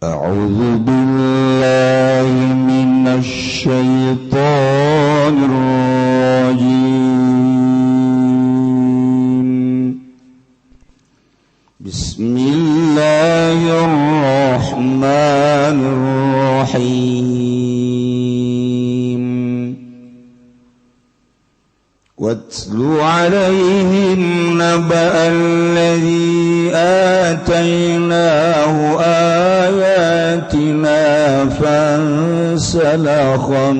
A'udzu billahi minasy syaithanir rajim. Bismillahirrahmanirrahim. Watlu alaihim naba'al ladzi atainahu ayatina fansalakha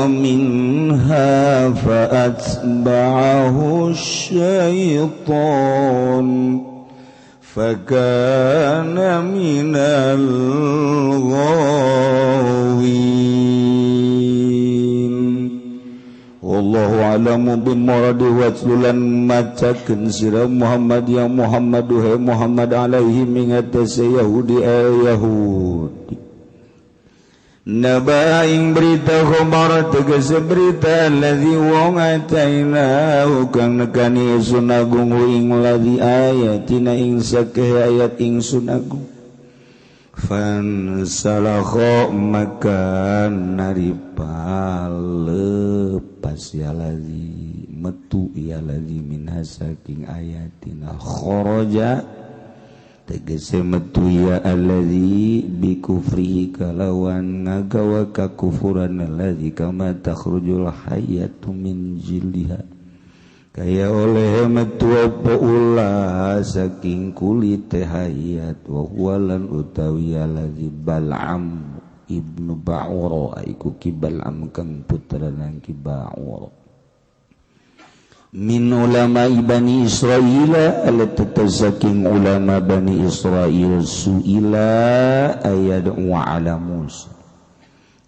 minha fa'atba'ahu syaitan fakana minal ghawin. Wallahu a'lamu bimuradi. Watlulan macakeun sira Muhammad ya Muhammad duhe Muhammad alaihi mingatase Yahudi Yahudi naba ing berita khabar tegese berita allazi wong atainahu kang nekani ingsun agung ing ladzi ayatina ing sakeh ayat ingsun agung fansalakha maka naripa lepas ya ladzi metu ya ladzi minha saking ayatina kharaja tegese metu ya allazi bi kufrihi kalawan ngagawa kakufuran allazi kama takhrujul hayyatu min jildiha kaya oleh metu apa ulah saking kulite hayat wa huwa lan utawi allazi Bal'am ibnu Ba'ura iku ki Bal'am kang putra nang ki Ba'ura min ulama Bani Israil alatazaking ulama Bani Israil suila ayadu ala Musa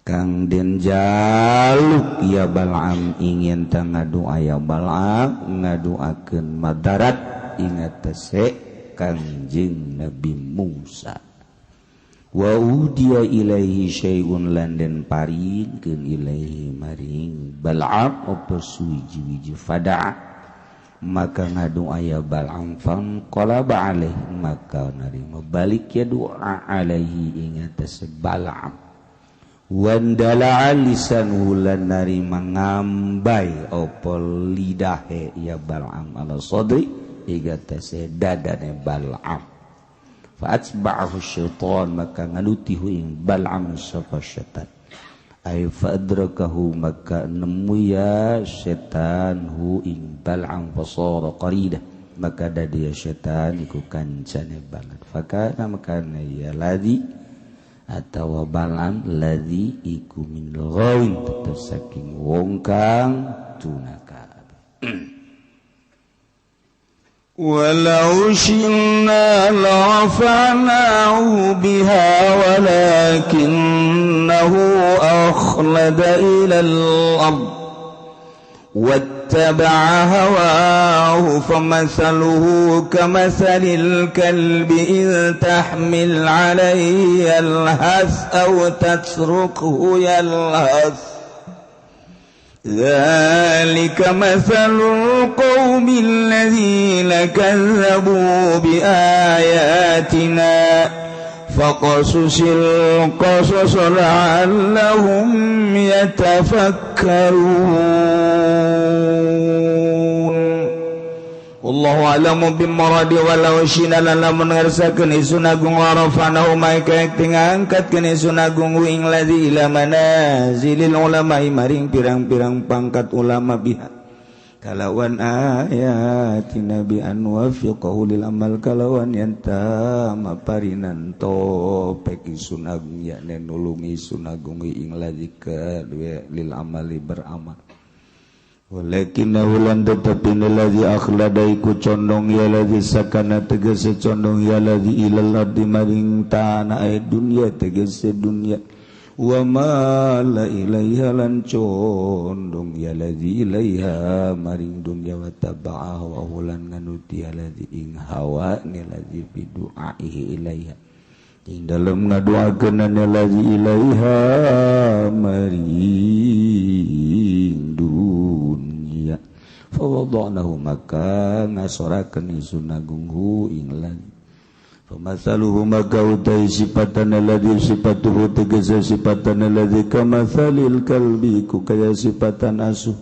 kang den jaluk ya Bal'am ingin ta ngadoa ya Bal'am ngadoakeun madarat ingat tese Kangjeng Nabi Musa wa udiya ilaihi syai'un lan den paringkeun ilaihi maring Bal'am apa suwiji-wiji fada'a maka ngadoa ya Bal'am fanqalaba alaihi maka narima balik ya doa alaihi ing atas Bal'am wandala lisan lan narima ngambai apa lidahe ya Bal'am ala sadri ing atas dadane Bal'am fa'atba'ahu syaitan maka nganutihu ing Bal'am sapa syaitan ay fa'adrakahu maka nemu ya syaitan hu ing Bal'am fasara qaridah maka dadi ya syaitan iku kancane banget fakana makana ya ladzi atawa Bal'am ladzi iku min ghawin tetep saking wong kang tunaka. ولو شئنا لرفعناه بها ولكنه أخلد إلى الأرض واتبع هواه فمثله كمثل الكلب إن تحمل عليه يلهث أو تتركه يلهث ذلك مثل القوم الذين كذبوا بآياتنا فقصص القصص لعلهم يتفكرون. Wallahu a'lamu bimuradi. Walau syina lamun ngarsakeun ingsun agung warafanahu maika ngangkatkeun ingsun agung ing ladzi ila manazilil ulama maring pirang-pirang pangkat ulama biha kalawan ayat nabi an wafiqahu lil amal kalawan yanta maparinan topek ingsun agung yakne nulung ingsun agung ing ladzi lil amali beramal. Walakinnahu lan tetapi ladzi akhlada iku condong ya ladzi sakana tegese condong ya ladzi ilal ardi maring tanah dunya tegese dunya wa ma la ilaiha lan condong ya ladzi ilaiha maring dunya wa taba'a wa lan nganuti ya ladzi ing hawa ni ladzi bi du'aihi ilaiha ing dalem ngaduakeun ladzi ilaiha maring dunya. Fa wada'nahu maka ngasorakeun ingsun agung hu ing ladzi. Famasaluhu maka utai sifatan alladzi sifatuhu tegese sifatan alladzi kamathalil kalbi ku kaya sifatan asu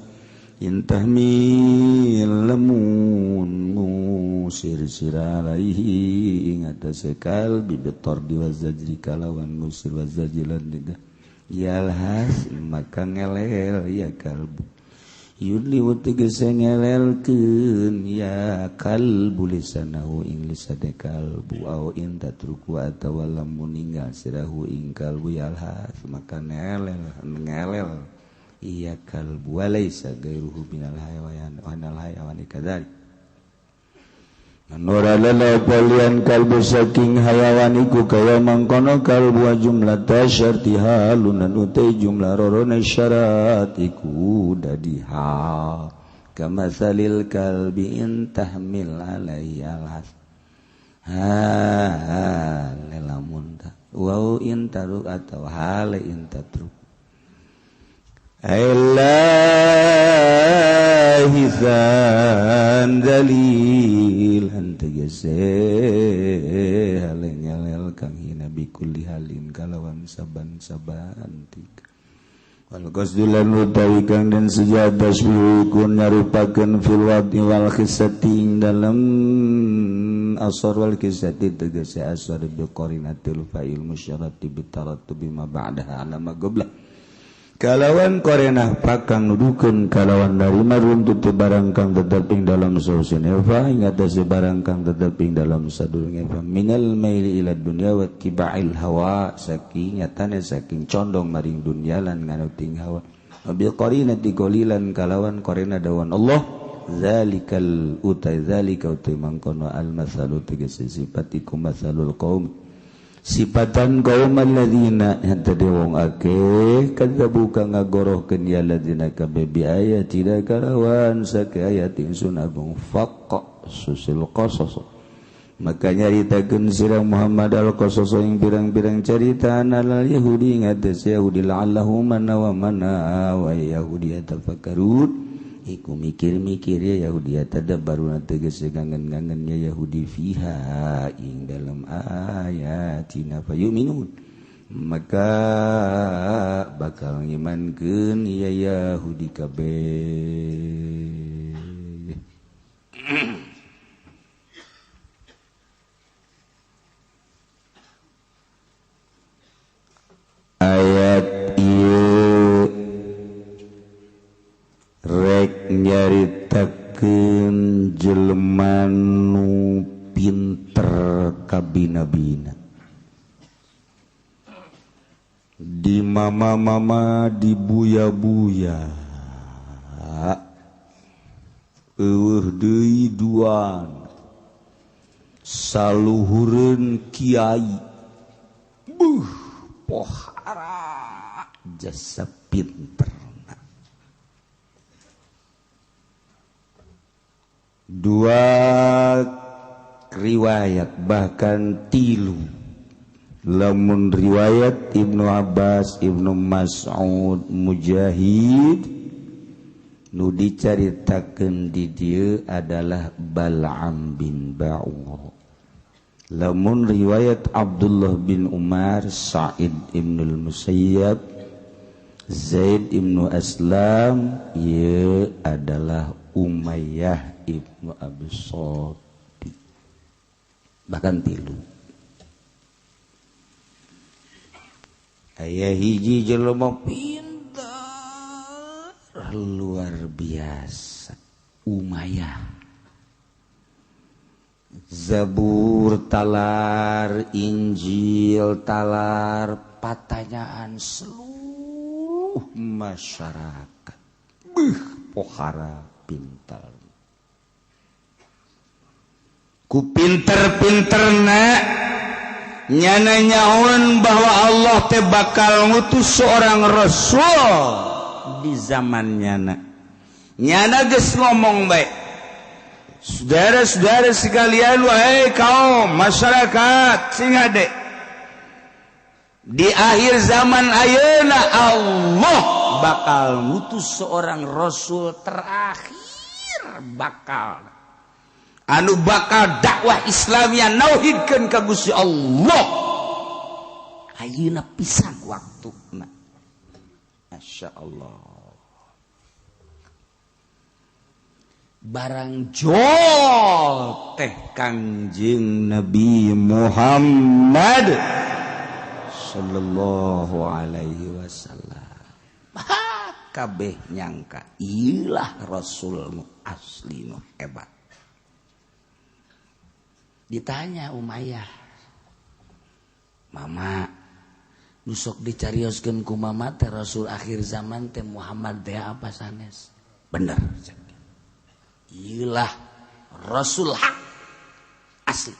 intahmil lamun ngusir sira alaihi ing atase kalbi bitardi wazajri kalawan ngusir wazajilan lidah yalhas maka ngelel ya kalbu yudli tegese ngelelkeun ya kalbu lisanahu ing lisane kalbu au in tatruku atawa lamun ninggal sirahu ing kalbu yalhas maka ngelel iya kalbu walaysa gairuhu minal hayawan wanal hayawani kadzalik. Manora lala palian kalbu saking hayawan iku kaya mangkono kalbu jumlah tasyarti halunan utai jumlah rorone syarat iku dadi hal kamasalil kalbi intahmil alaihi alhas ha lamun ta wau intaruk atau hale intatruk Ilahisan dalilan tegese hale ngelel kang hina bikulli halin kalawan saban-saban tiga wal qasdulan utawi kang den sejata kun nyarupakeun fil wadi wal khisati dalam asar wal khisati tegese asar bi qarinatil fa'il musyarati bitarattubi ma ba'daha ala ma qabla kalawan korenah pakang nudukeun kalawan narima runtut barang kang tetep ing dalam sausine fa ing atase barang kang tetep ing dalam sadurunge fa minal maili ila dunya wa tiba'il hawa saking nyatane saking condong maring dunya lan nganuting hawa bi qarinati qalilan kalawan korena dawan Allah zalikal utai zalika utai mangkono al masalu tegese sifatiku masalul qaum sifatan kaum alladzina henteu wong akeh kadzabu kang ngagorohkeun ya alladzina kabeh bi ayatina kalawan sake ayat ingsun agung faqa susil qasas maka nyaritakeun sira Muhammad al qasas ing pirang-pirang carita alal yahudi ngates yahudi la'allahu mana wa mana wa yahudi tafakkarun iku mikir-mikir ya Yahudi tadabbaruna tegese kangen-kangen ya Yahudi fiha ing dalam ayatina fayuminun maka bakal ngimankeun ya Yahudi kabeh. Ayat ieu rek nyaritakeun jelema nu pinter kabina-bina di mama-mama di buya-buya eueuh deui duan saluhureun kiai buh pohara jasa pinter. Dua riwayat bahkan tilu lamun riwayat Ibnu Abbas, Ibnu Mas'ud, Mujahid nu dicaritakeun di dieu adalah Bal'am bin Ba'ur. Lamun riwayat Abdullah bin Umar, Sa'id ibnul Musayyab, Zaid ibnu Aslam ieu adalah Umayyah ibnu Abi Shalih. Bahkan tilu. Aya hiji jelema pintar luar biasa, Umayyah. Zabur talar, Injil talar, patanyaan seluruh masyarakat. Beuh, pohara pintar. Ku pinter-pinterna nyana nyaun bahwa Allah teh bakal ngutus seorang rasul di zaman nyana. Nyana geus ngomong bae. Saudara-saudara sekalian, wahai kaum masyarakat sing hade, di akhir zaman ayeuna Allah bakal ngutus seorang rasul terakhir Bakal anu bakal dakwah Islamiyah nauhidkeun ka Gusti Allah. Ayeuna pisan waktuna. Masya Allah. Barang jol teh Kangjeng Nabi Muhammad sallallahu alaihi wasallam. Kabeh nyangka ilah Rasul nu asli nu hebat. Ditanya Umayyah, "Mama, nu sok dicarioskeun ku mama teh Rasul akhir zaman teh Muhammad teh apa sanes?" Bener. Ilah Rasul hak asli.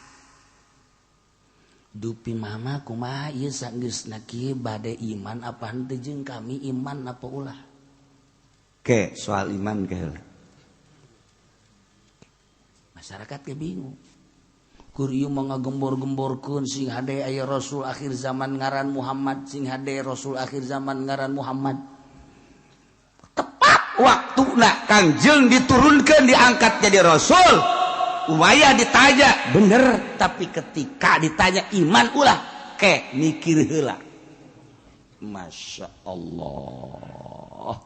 Dupi mama kumaha ieu sanggeusna kieu bade iman apa henteu jeung kami iman apa ulah? Ke soal iman ke heula. Masyarakat ke bingung. Kur ieu mah ngagembor-gemborkeun sing hade aya Rasul akhir zaman ngaran Muhammad, sing hade Rasul akhir zaman ngaran Muhammad. Tepat waktuna Kangjeng diturunkan diangkat jadi Rasul. Umayyah ditanya bener, tapi ketika ditanya iman ulah ke mikir heula. Masya Allah.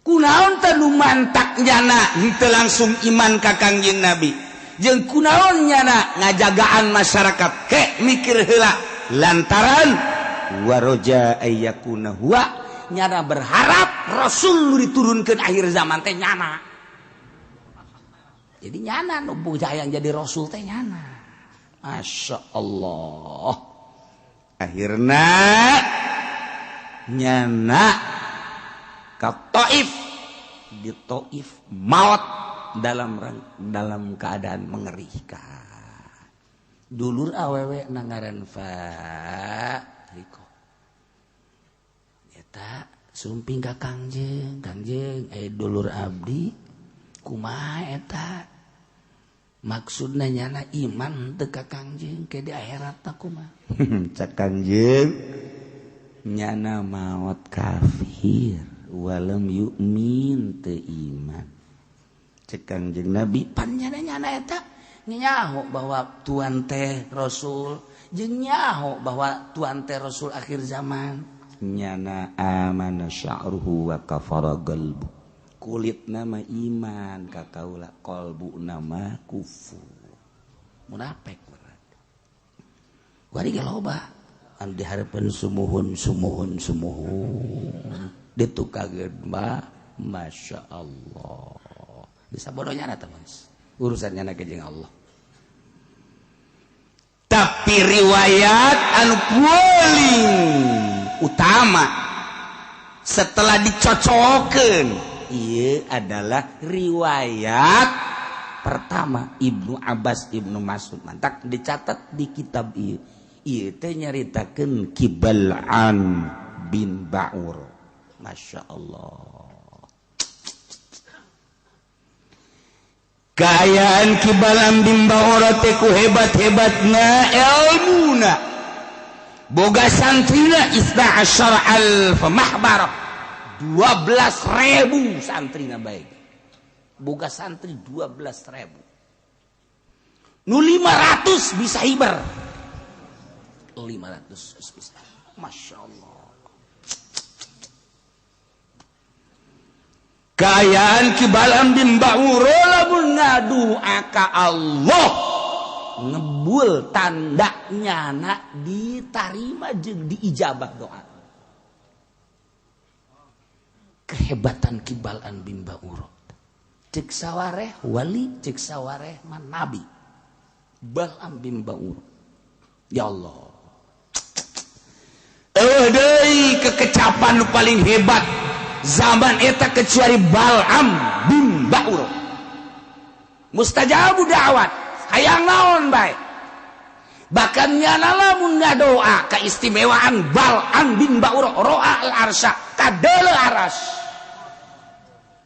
Kunaon teh nu mantak nyana henteu langsung iman ka Kangjeng Nabi. Jeung kunaon nyana ngajagaan masyarakat ke mikir heula lantaran waroja ayyakuna huwa nyana berharap Rasul nu diturunkeun akhir zaman teh nyana. Jadi nyana nu hayang jadi Rasul teh nyana. Masya Allah. Akhirna nyana ka Taif, di Taif maut dalam keadaan mengerikan. Dulur awewe nangaran Fa Riko. Eta sumping ka Kangjeng, Kangjeng dulur abdi kumaha eta? Maksudna nyana iman teu ka Kangjeng ke di akhirat tah kumaha? Cak Kangjeng nyana maot kafir walam yu'min teu iman. Cek Kangjeng Nabi pan nyana nyana eta nyaho bahwa tuan teh Rasul jeung nyaho bahwa tuan teh Rasul akhir zaman. Nyana amana sya'ruhu wa kafara qalbu. Kulit nama iman ka kaula, qalbu nama kufur. Munafik berarti. Wari ge loba anu dihareupeun sumuhun sumuhun sumuhun. Ditukageun mah Masya Allah. Bisa bodohnya na teman. Urusannya na jeung Allah. Tapi riwayat anu paling utama setelah dicocokeun ieu adalah riwayat pertama Ibnu Abbas Ibnu Mas'ud. Mantak dicatat di kitab ieu. Ieu teh nyaritakeun Kibal'an bin Ba'ur. Masya Allah. Kaayaan Kibal'an bin Ba'ur teh ku hebat-hebatna ilmuna. Boga santrina isna asyara alf mahbarah. 12.000 santrina baik. Boga santri 12.000. Nu 500 bisa hiber. 500 bisa. Masya Allah. Kaayaan Kibal'an bin Ba'ur lamun ngadua ka Allah ngebul tanda nyana ditarima jeung diijabah doa. Kehebatan Kibal'an bin Ba'ur. Cek sawareh wali, cek sawareh man nabi. Bal'am bin Ba'ur. Ya Allah. Eueuh deui kekecapan nu paling hebat zaman eta kecuali Bal'am bin Ba'ur. Mustajabu da'wat, hayang naon bae. Bahkan nyana lamun ngadoa keistimewaan Bal'am bin Ba'ur ro'a al-arsya kadeuleu aras.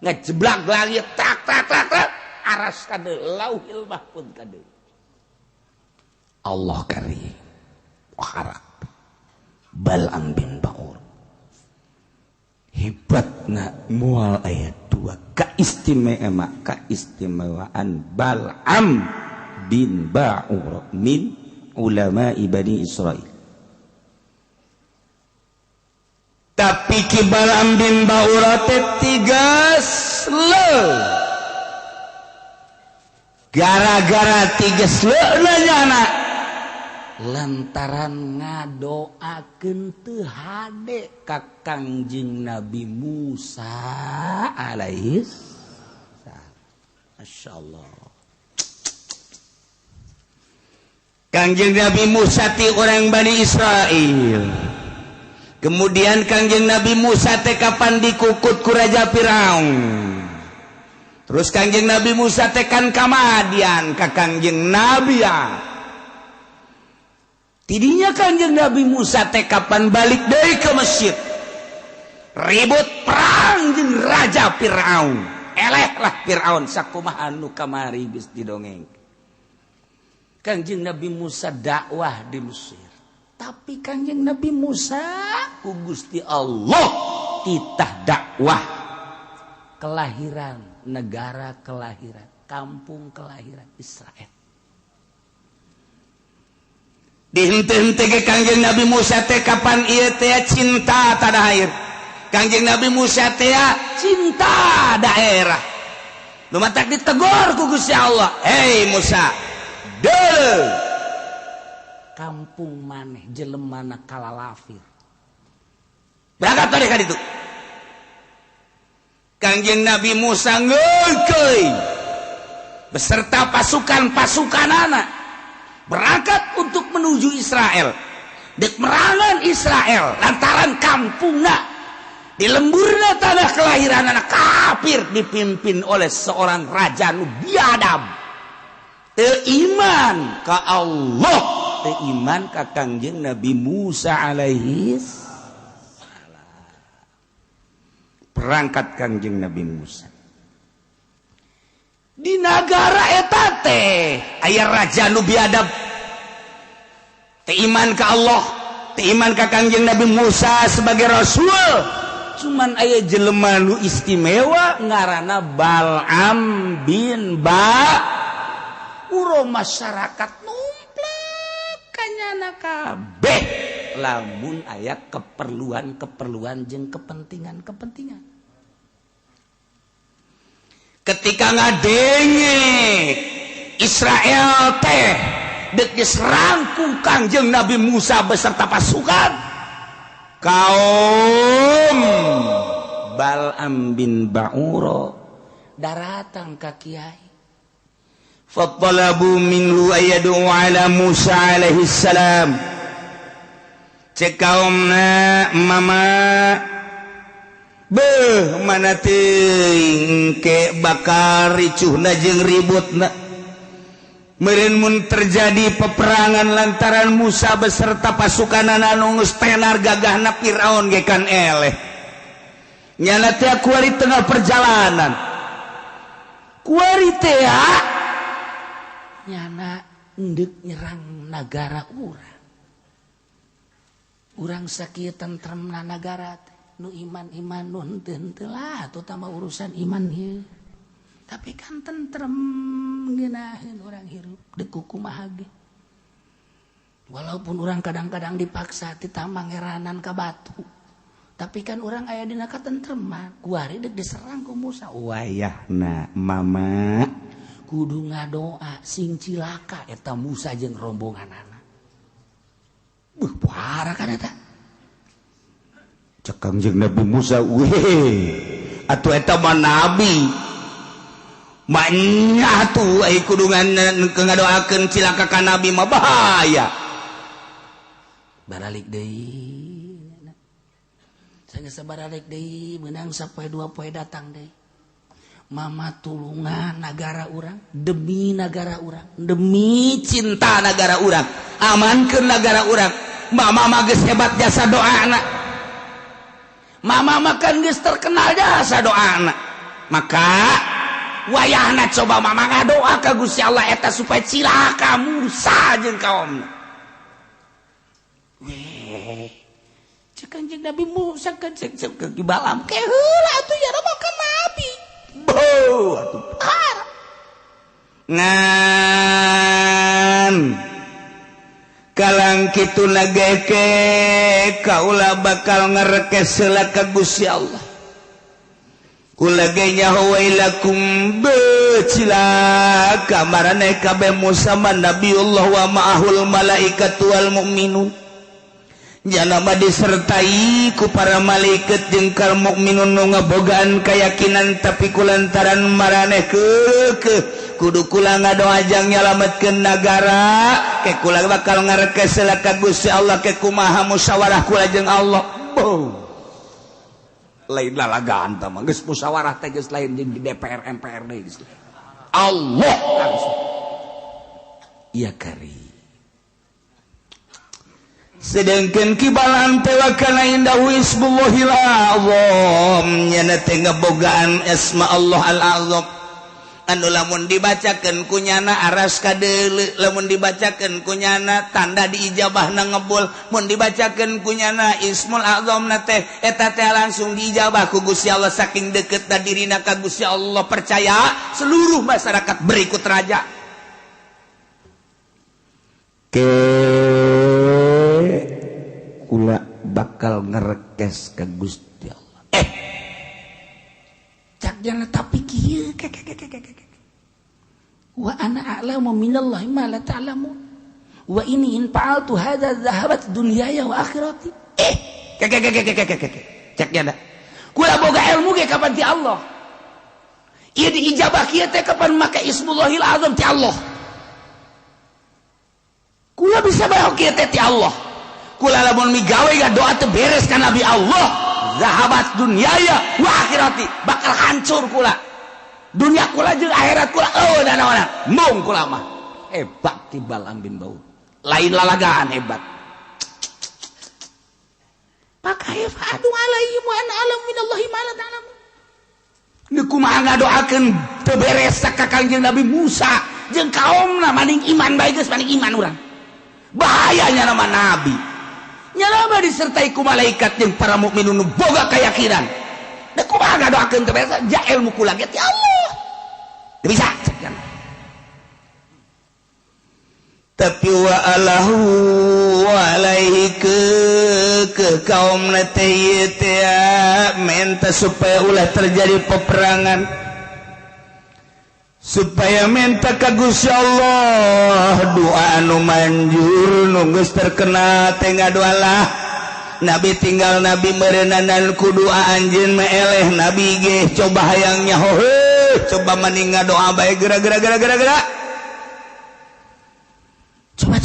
Ngejeblak langit tak tak tak tak aras kadeuleu lauhil mahfud kadeuleu. Allah karim. Harap Bal'am bin Ba'ur hebatna moal aya Bahwa keistimewaan Bal'am bin Ba'ura min ulama Bani Israil. Tapi Ki Bal'am bin Ba'ura teh tiga sle. Gara-gara tiga sle nyana lantaran ngadoakeun teu hade ka Kangjeng Nabi Musa alaihis salam. Masyaallah. Kangjeng Nabi Musa ti orang Bani Israil. Kemudian Kangjeng Nabi Musa teh kapan dikukut ku Raja Firaun. Terus Kangjeng Nabi Musa teh kan ka Madian ka Kangjeng Nabi ya. Tidinya Kangjeng Nabi Musa teh kapan balik deui ke Mesir. Ribut perang jeung Raja Firaun. Elehlah Firaun sakumaha nu kamari geus didongeng. Kangjeng Nabi Musa dakwah di Mesir. Tapi Kangjeng Nabi Musa ku Gusti Allah titah dakwah kelahiran, negara kelahiran, kampung kelahiran Israel. Dihente-hente ke Kangjeng Nabi Musa teh kapan ieu teh cinta tanah air. Kangjeng Nabi Musa teh cinta daerah. Lumatak ditegor ku Gusti Allah. Hei Musa, deuleu kampung maneh jelemana kalalafir. Berangkat tadi ka ditu. Kangjeng Nabi Musa ngeukeuy beserta pasukan-pasukanana berangkat untuk menuju Israel. Dek merangan Israel lantaran kampungna di lemburna tanah kelahiran anak kafir dipimpin oleh seorang raja nu biadab. Teu iman ka Allah, teu iman ka Kangjeng Nabi Musa alaihi salam. Berangkat Kangjeng Nabi Musa. Di nagara eta teh aya raja nu biadab. Teu iman ka Allah, teu iman ka Kangjeng Nabi Musa sebagai rasul. Cuman aya jelema nu istimewa ngaranna Bal'am bin Ba'ura. Masyarakat numplek kanyana kabeh lamun aya keperluan-keperluan jeung kepentingan-kepentingan. Ketika ngadenge Israel teh dek diserang ku Kangjeng Nabi Musa beserta pasukan, kaum Bal'am bin Ba'ura daratang ka kiai. Fattalabu minhu ayadu ala Musa alaihi salam. Cek kaumna mama beuh mana teuing ke bakal ricuhna jeung ributna. Meureun mun terjadi peperangan lantaran Musa beserta pasukanana anu geus tenar gagahna Firaun ge kan eleh. Nyana teh kuari tengah perjalanan. Kuari teh nyana endek nyerang nagara urang. Urang sakieu tentremna nagara teh. Nu iman-iman nu henteu-henteu lah terutama urusan iman ieu. Tapi kan tentrem ngeunaheun urang hirup deuk kumaha ge. Walaupun urang kadang-kadang dipaksa ti tamangeranan ka batu. Tapi kan urang aya dina katentreman. Kuari deuk diserang ku Musa. Wayahna mama kudu ngadoa sing cilaka eta Musa jeung rombonganana. Beuh pohara kan eta. Cek Kangjeng Nabi Musa, weh atuh eta mah nabi. Manya atuh ai kudu ngadoakeun cilaka ka nabi mah bahaya. Baralik deui. Sanggeus baralik deui meunang sapoe dua poe datang deui. Mama tulungan nagara urang, demi nagara urang, demi cinta nagara urang, amankeun nagara urang. Mama mah geus hebat jasa doana. Mama makan geus terkenal jasa doana. Maka wayahna coba mama ngadoa ka Gusti Allah eta supaya cilaka Musa jeung kaumna. Weh, cek Kanjeng Nabi Musa kan cek cek ke Balam ke heula atuh ya makan nabi. Beuh atuh ngan kalang kitu nageke kaula bakal ngerekes heula ka Gusti Allah. Kula ge nyaho wailakum becilaka maraneh kabeh Musa man Nabiullah wa ma'ahul malaikatu wal mu'minun. Jalama disertai ku para malaikat jeung kal mukminun nu ngabogaan keyakinan tapi kulantaran maraneh keukeuh kudu kula ngadoa jang nyalametkeun nagara ke kula bakal ngarekes heula ka Gusti Allah ke kumaha musyawarah kula jeung Allah. Boh. Lain lalagaan tah mah geus musyawarah teh geus lain jeung di DPR MPR deui geus. Allah langsung. Iya kari. Sedangkan kibalan teh wakana indahu ismullahil azam nyana teh ngebogaan asma Allah al azam anu lamun dibacakeun kunyana aras kadeuleu, lamun dibacakeun kunyana tanda diijabahna ngebul, mun dibacakeun kunyana ismul azamna teh eta teh langsung diijabah ku Gusti Allah saking deketna dirina ka Gusti Allah percaya seluruh masyarakat berikut raja. Ke kula bakal ngerekes ke Gusti Allah. Cak jana tapi kieu ke wa ana a'lamu minallahi ma la ta'lamun wa inni in fa'altu hadza dhahabat dunyaya wa akhirati. Ke cak jana kula boga ilmu ge kapan ti Allah. Ieu diijabah kieu teh kapan make ismullahil azam ti Allah. Kula bisa bae kieu teh ti Allah. Kula lamun migawe doa teu beres ka Nabi Allah, zahabat dunyaya wa akhirati, bakal hancur kula. Dunia kula jeung akhirat kula eueuh danaona. Mung kula mah hebat ti Balaam bin Baur. Lain lalagaan hebat. Pakai fa'adu alaihim wa ana alam minallahi ma la ta'lamun. Nu kumaha ngadoakeun teu beres ka Kangjeng Nabi Musa jeung kaumna maning iman bae geus maning iman urang. Bahayanya nama nabi. Nyalama disertai ku malaikat jeung para mukminun nu boga keyakinan. Da kumaha ngadoakeun teu beres ja ilmu kula ge ti Allah. Teu bisa. Tapi wa alahu alaihi ke kaum teh teh minta supaya ulah terjadi peperangan, supaya minta ka Gusti Allah doa anu manjur nu geus terkenal teh ngadoalah Nabi tinggal Nabi meureunana ku doa anjeun mah eleh Nabi ge coba hayang nyaho heuh coba mending ngadoa bae geura geura geura geura geura coba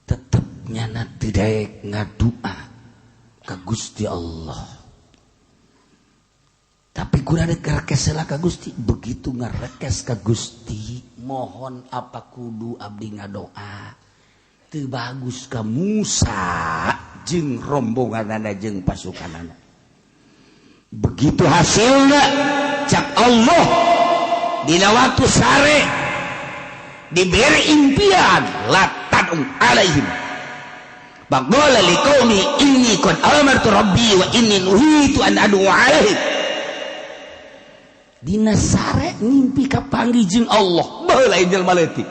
tetep nyana teu daek ngadua ka Gusti Allah. Tapi kurang ngerekes lah ka Gusti. Begitu ngerekes ka Gusti, mohon apa kudu abdi ngadoa. Teu bagus ka Musa jeung rombonganana jeung pasukanana. Begitu hasilna cak Allah dina waktu sare diberi impian la tad'u alaihim. Baqala liqaumi inni qad amartu rabbi wa inni nuhitu an ad'u alaihim. Dina sare ngimpi kapanggih jeung Allah. Baheula jelema leutik.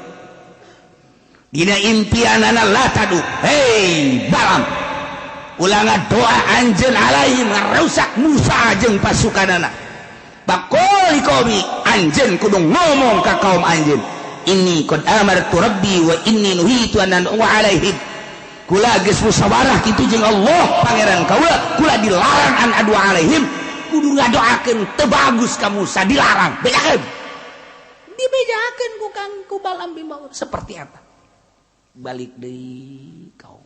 Dina impianana la tadu. Hei Balam. Ulah ngadoa anjeun alaihim ngarusak Musa jeung pasukanana. Baqala liqaumi anjeun kudu ngomong ka kaum anjeun. Inni qad amartu rabbi wa inni nuhitu an ad'u alaihim. Kula geus musyawarah kitu jeung Allah pangeran kaula, kula dilarang an adu alaihim. Kudu ngadoakeun teu bagus ka Musa dilarang. Bejakeun. Dibejakeun ku Kang ku Balaam bin Baur seperti eta. Balik deui kaum.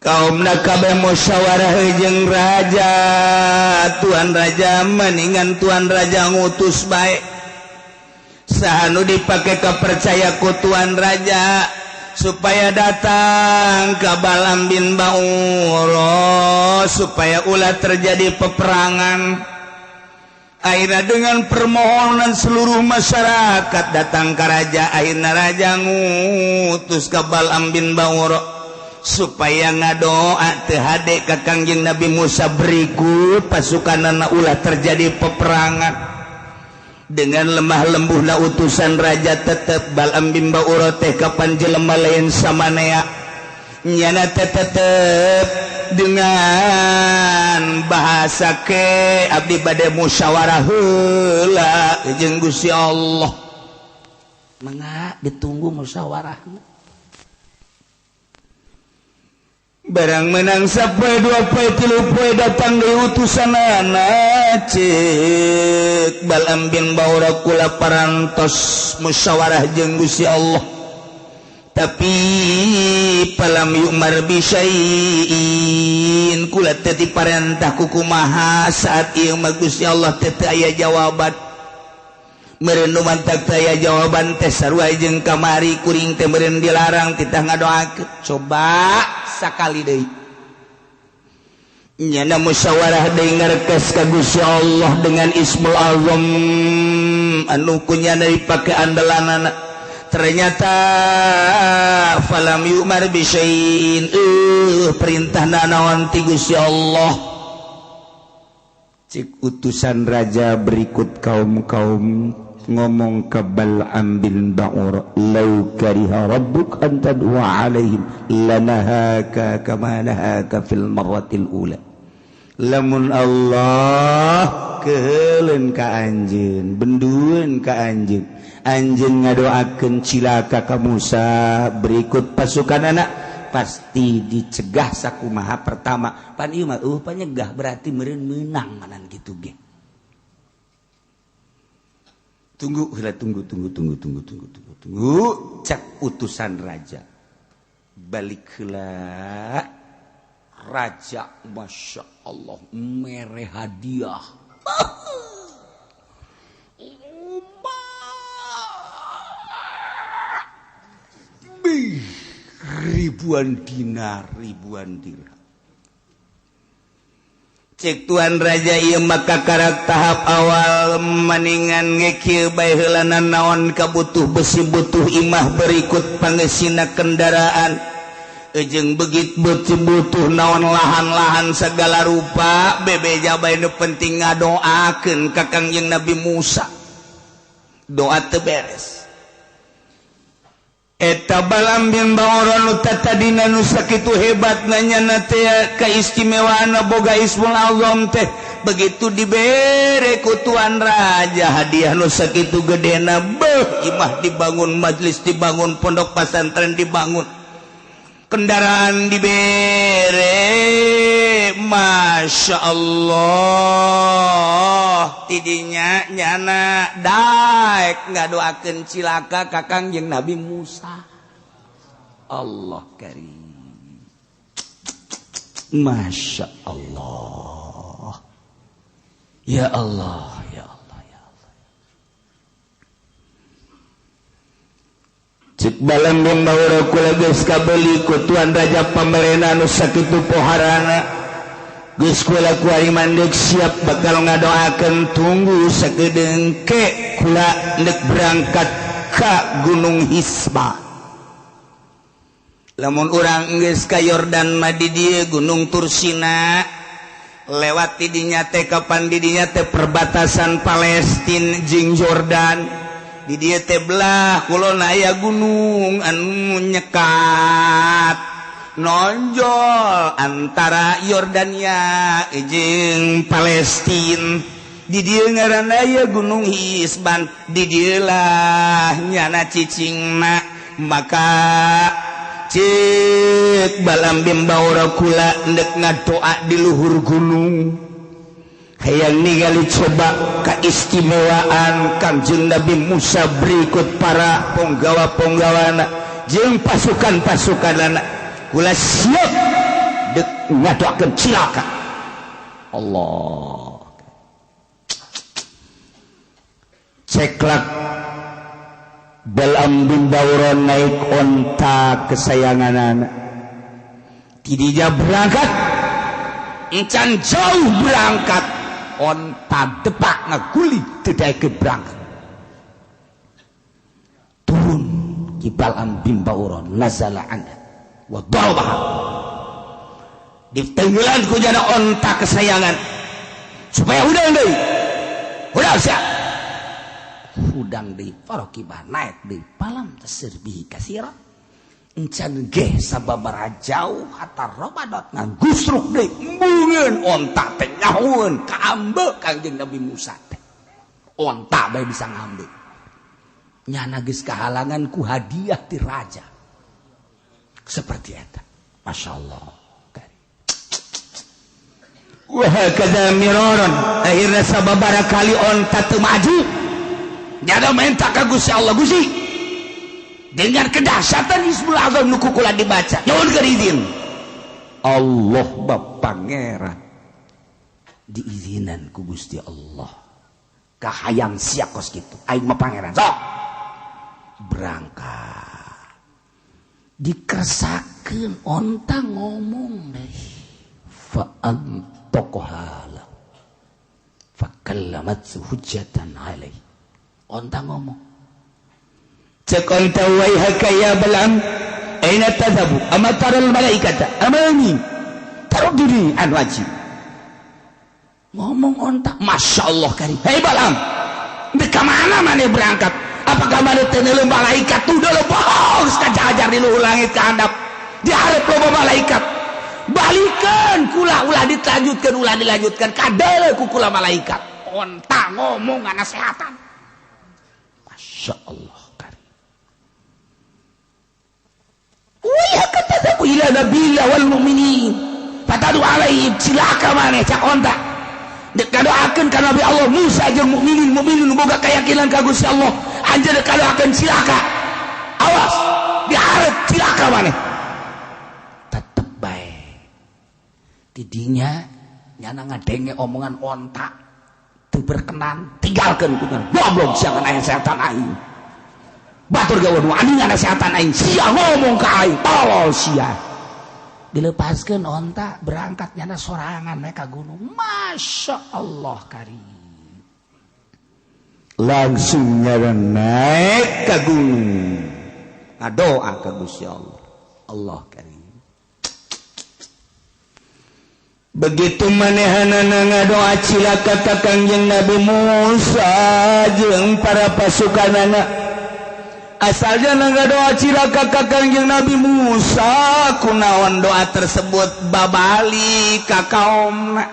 Kaumna kabeh musyawarah jeung raja, tuan raja mendingan tuan raja ngutus bae. Saha nu dipake kapercaya ku tuan raja supaya datang ke Balaam bin Baur supaya ulah terjadi peperangan. Akhirnya dengan permohonan seluruh masyarakat datang ke raja. Akhirnya raja ngutus ke Balaam bin Baur Supaya ngadoa teu hade ka Kangjeng Nabi Musa berikut pasukanana ulah terjadi peperangan. Dengan lemah lembuhna utusan raja tetep Bal'am bin Ba'ura teh kapan jelema lain samanea nyana tetep dengan bahasa ke abdi bade musyawarah heula jeung Gusti Allah. Mangga ditunggu musyawarahna. Barang menang sapoe dua poe tilu poe datang deui utusanana ceuk Bal'am bin Ba'ura kula parantos musyawarah jeung Gusti Allah. Tapi palam yu'mar bi syai'in kula teu diparentah ku kumaha saat ieu mah Gusti Allah teu aya jawaban. Meureun nu mantak teu aya jawaban teh sarua jeung kamari kuring teh meureun dilarang titah ngadoakeun. Coba sakali deui nyana musyawarah deui ngarkes ka Gusti Allah dengan Ismul Azam anu kunyana dipake andalanana. Ternyata falam yu'mar bi syai'in perintahna naon ti Gusti Allah. Cik utusan raja berikut kaum-kaum ngomong ke Bal'am bin Ba'ur, "Lau kariha rabbuk an tad'a alaihim lanahaka kama nahaka fil marratil ula." Lamun Allah keheuleun ka anjeun, bendueun ka anjeun, anjeun ngadoakeun cilaka ka Musa berikut pasukan anak pasti dicegah sakumaha pertama. Pan ieu mah panyegah berarti meureun meunang manan kitu ge. Tunggu heula, tunggu tunggu tunggu tunggu tunggu tunggu tunggu cek utusan raja. Balik heula raja, Masya Allah mere hadiah. Ribuan dinar, ribuan dirham. Cek tuan raja ieu maka karak tahap awal maningan ngekieu bae heulana naon kabutuh besi butuh imah berikut pangesina kendaraan jeung begit beuti butuh naon lahan-lahan segala rupa bebeja bae nu penting ngadoakeun ka Kangjeng Nabi Musa. Doa teu beres. Eta Bal'am bin Ba'ura nu tatadina nu sakitu hebatna nyana teh kaistimewaanna boga Ismul Azam teh begitu dibere ku tuan raja hadiah nu sakitu gedena beuh imah dibangun, majelis dibangun, pondok pesantren dibangun, kendaraan dibere, Masya Allah tidinya nyana daek ngadoakeun cilaka ka Kangjeng Nabi Musa. Allah karim, Masya Allah, ya Allah, ya Allah, ya Allah. Cik Bal'am bin Ba'ura kula geus kabeli ku tuan raja pamarena nu sakitu poharana. Geus kula kuari mandek siap bakal ngadoakeun tunggu sakedeung ke kula ndek berangkat ka Gunung Hisba. Lamun urang geus ka Yordan mah di dieu Gunung Tursina lewat di dinya teh kapan di dinya teh perbatasan Palestina jeung Jordan. Di dieu teh belah kulon aya gunung anu nyekat nonjol antara Yordania jeung Palestina. Di dieu ngaranna aya Gunung Hisban, di dieu lah nyana cicingna. Maka cek Bal'am bin Ba'ura kula ndek ngadoa di luhur gunung hayang ningali coba keistimewaan Kangjeng Nabi Musa berikut para ponggawa-ponggawana jeung pasukan-pasukanana. Kula siap dek ngadoakeun cilaka. Allah ceklak Bal'am bin Ba'ura naik onta kesayanganana tidija berangkat encan jauh berangkat onta depak ngaguli tidak ikut berangkat turun ki Bal'am bin Ba'ura nazala anha Wa darbaha. Ditenggelan ku jana onta kesayangan supaya hudang deui. Hudang sia. Hudang deui faraqibah naik deui palam tasir bihi kasira. Encan geh sababaraha jauh hatta robadat ngagusruk deui embungeun onta teh nyahueun kaambe Kangjeng Nabi Musa teh. Onta bae bisa ngambe. Nyana geus kahalangan ku hadiah ti raja. Seperti eta. Masyaallah. Wah hakadha miraran akhirna sababaraha kali onta teu maju. Nyana menta ka Gusti Allah, Gusti dengan kedahsyatan Ismul Azam nu kukula dibaca nyuhunkeun izin. Allah bab pangeran diizinan ku Gusti Allah. Kahayang sia kos kitu aing mah pangeran sok berangkat dikersakeun onta ngomong deh fa antaqahala fa kallamat hujjatan alaihi. Onta ngomong cek onta waihaka ya Bal'am aina tadhabu ama taral malaikata amani tarudduni an wajhi. Ngomong onta Masya Allah karim. Hei Bal'am, di mana mana berangkat? Apakah mana teu malaikat tuh udah bohong kajajar di luhur langit ke handap di hareup loba malaikat. Balikan kula ulah dilanjutkan ulah dilanjutkan kadele ku kula malaikat. Onta ngomong nasehatan. Masya Allah karim. Wih kata ila nabiyya wal mu'minin fatadu alaihim cilaka maneh cak onta. Kadoakeun ka Nabi Allah Musa jeung mukminin mukminin boga keyakinan ka Gusti Allah anjeun kadoakeun cilaka awas dihareup cilaka maneh tetep bae tidinya nyana ngadenge omongan onta teu berkenan tinggalkeun ku goblok sia kana aya setan aing batur gawe nu anjing ana setan aing sia ngomong ka aing tolol sia. Dilepaskan onta berangkat nyana sorangan naik ka gunung. Masya Allah karim. Langsung nyana naik ke gunung. Ngadoa ka Gusti Allah. Allah karim. Begitu manehanana ngadoa cilaka ka Kangjeng Nabi Musa jeung para pasukanana. Asalnya ngadoa cilaka ka Kangjeng Nabi Musa kunaon doa tersebut babali ka kaomna.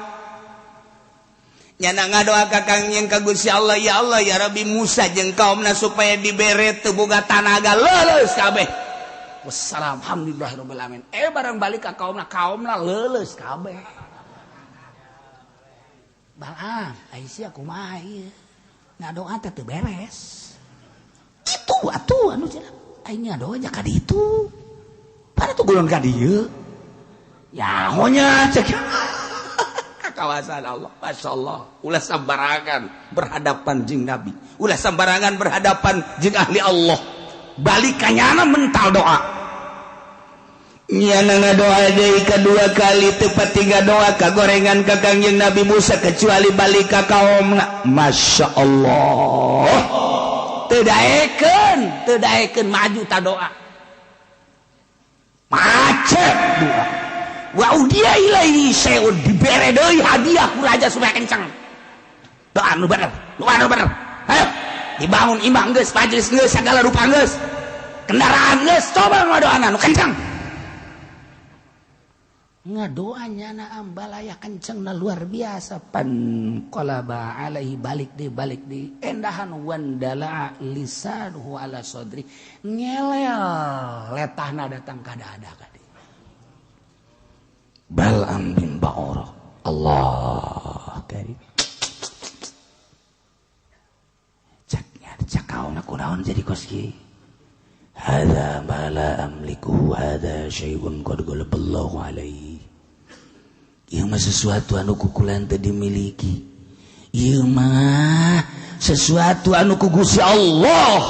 Nyana ngadoa ka Kangjeng ka Gusti Allah, ya Allah ya Rabbi Musa jeung kaomna supaya dibere teu boga tanaga leuleus kabeh. Wassalam alhamdulillahirabbil alamin. Barang balik ka kaomna, kaomna leuleus kabeh. Bal'am, ai sia kumaha ieu? Ngadoa teh teu beres. Itu atuh anu cenah aing ngadoa nya ka ditu. Pada tuh gulon ka dieu. Ya honya cek ka kawasan Allah. Masyaallah, ulah sambarangan berhadapan jeung Nabi. Ulah sambarangan berhadapan jeung ahli Allah. Balik ka nyana mental doa. Nyana ngadoa deui kadua kali tepat tiga doa ka gorengan ka Kangjeng Nabi Musa kecuali balik ka kaomna. Masya Allah. Teu daekeun maju ta doa. Macet doa. Wa udiya ilaihi syai'un dibere deui hadiah ku raja supaya kencang. Doa nu bener, doa nu bener. Ayo dibangun imah geus, majelis geus, segala rupa geus. Kendaraan geus, coba ngadoana nu kencang. Ngadoa nyana ambalaya kencengna luar biasa. Panqalaba alaihi balik di endahan wandala lisanuhu ala sadri ngelel letahna datang ka dada ka dieu. Bal'am bin Ba'ura Allah karim. Caknya cak kaona kunaon jadi kos kieu. Hadza ma la amlikuhu hadza syai'un qad ghalaballahu alaihi. Ieu mah sesuatu anu kukulan teu dimiliki. Ieu mah sesuatu anu ku Gusti Allah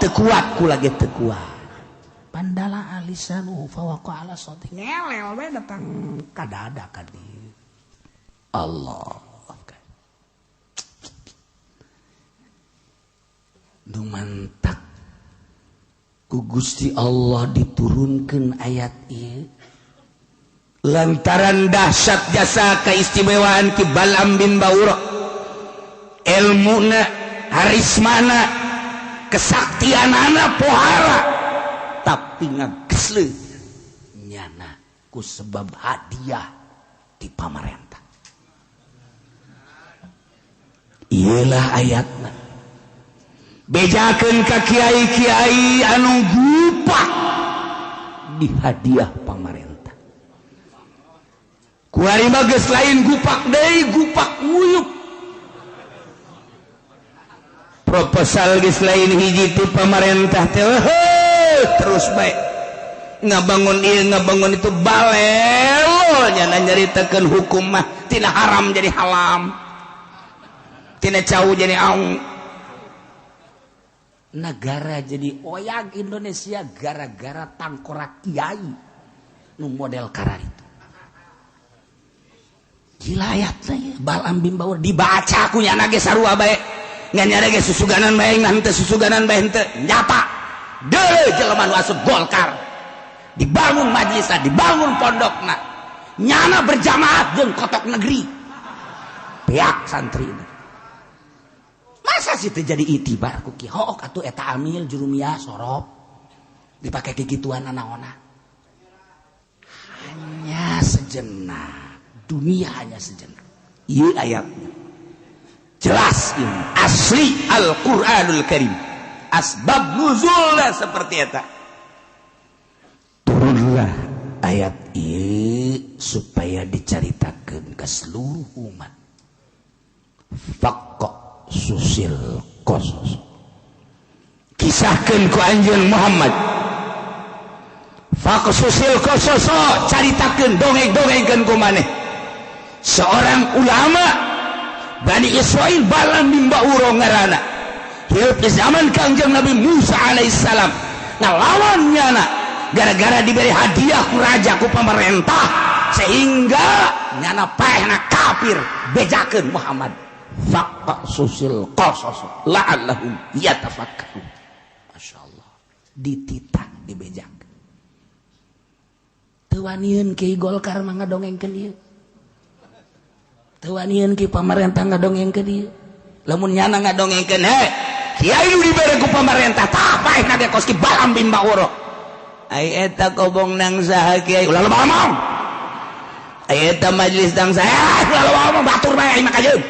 teu kuat kula ge teu kuat. Pandala alisanuhu fawaqa ala sawti. Ngelel we datang ka dada ka dieu. Allah. Nu mantak Ku Gusti Allah diturunkan ayat ieu lantaran dahsyat jasa keistimewaan Ki Balam bin Baura, ilmuna, harismana, kesaktianana pohara, tapi ngagesle nyana ku sebab hadiah di pamarentah. Iyalah ayatna. Bejakeun ka kiai-kiai anu gupak di hadiah pamarentah. Kuari mah geus lain gupak deui, gupak nguyup. Proposal geus lain hiji ti pamarentah teh terus bae ngabangun ieu ngabangun itu balelo nya nyaritakeun hukum mah tina haram jadi halam, tina cau jadi aung. Negara jadi oyag Indonesia gara-gara tangkorak kiai nu model karar itu. Gila ayatna ieu Balam bin Baur dibaca ku nyana ge sarua bae. Ngan nyana ge susuganan bae ngan teu susuganan bae henteu nyata. Deuleu jelema nu asup Golkar. Dibangun majelisna, dibangun pondokna. Nyana berjamaah jeung kotok negeri. Beak santri. Masa sih terjadi itibar ku ki hook atuh eta amil jurumiyah sorop dipake kikituan anaona. Hanya sejenak, dunia hanya sejenak. Ieu ayatnya jelas ini asli Al-Qur'anul Karim. Asbab nuzulna seperti eta. Turunlah ayat ieu supaya dicaritakeun ke seluruh umat. Faqqa susil kosos kisahkan ku anjeun Muhammad. Faqsusil kososo caritakeun dongeng-dongengkeun ku maneh seorang ulama Bani Israil Balam bin Baura ngaranna hirup di zaman Kangjeng Nabi Musa alaihissalam ngalawan nyana gara-gara diberi hadiah ku raja ku pemerintah sehingga nyana paehna kafir bejakeun Muhammad. Faqsusil qasas la'allahum yatafakkarun. Masya Allah, dititah dibejak. Teu wanieun ki Golkar mah ngadongengkeun ieu. Teu wanieun ki pamarentah ngadongengkeun ieu. Lamun nyana ngadongengkeun he, kiai nu dibere ku pamarentah tah paehna ge kos ki Balam bin Baura. Ai eta kobong nang saha kiai ulah loba omong. Ai eta majelis nang saha ulah loba omong batur bae aing mah kajeun.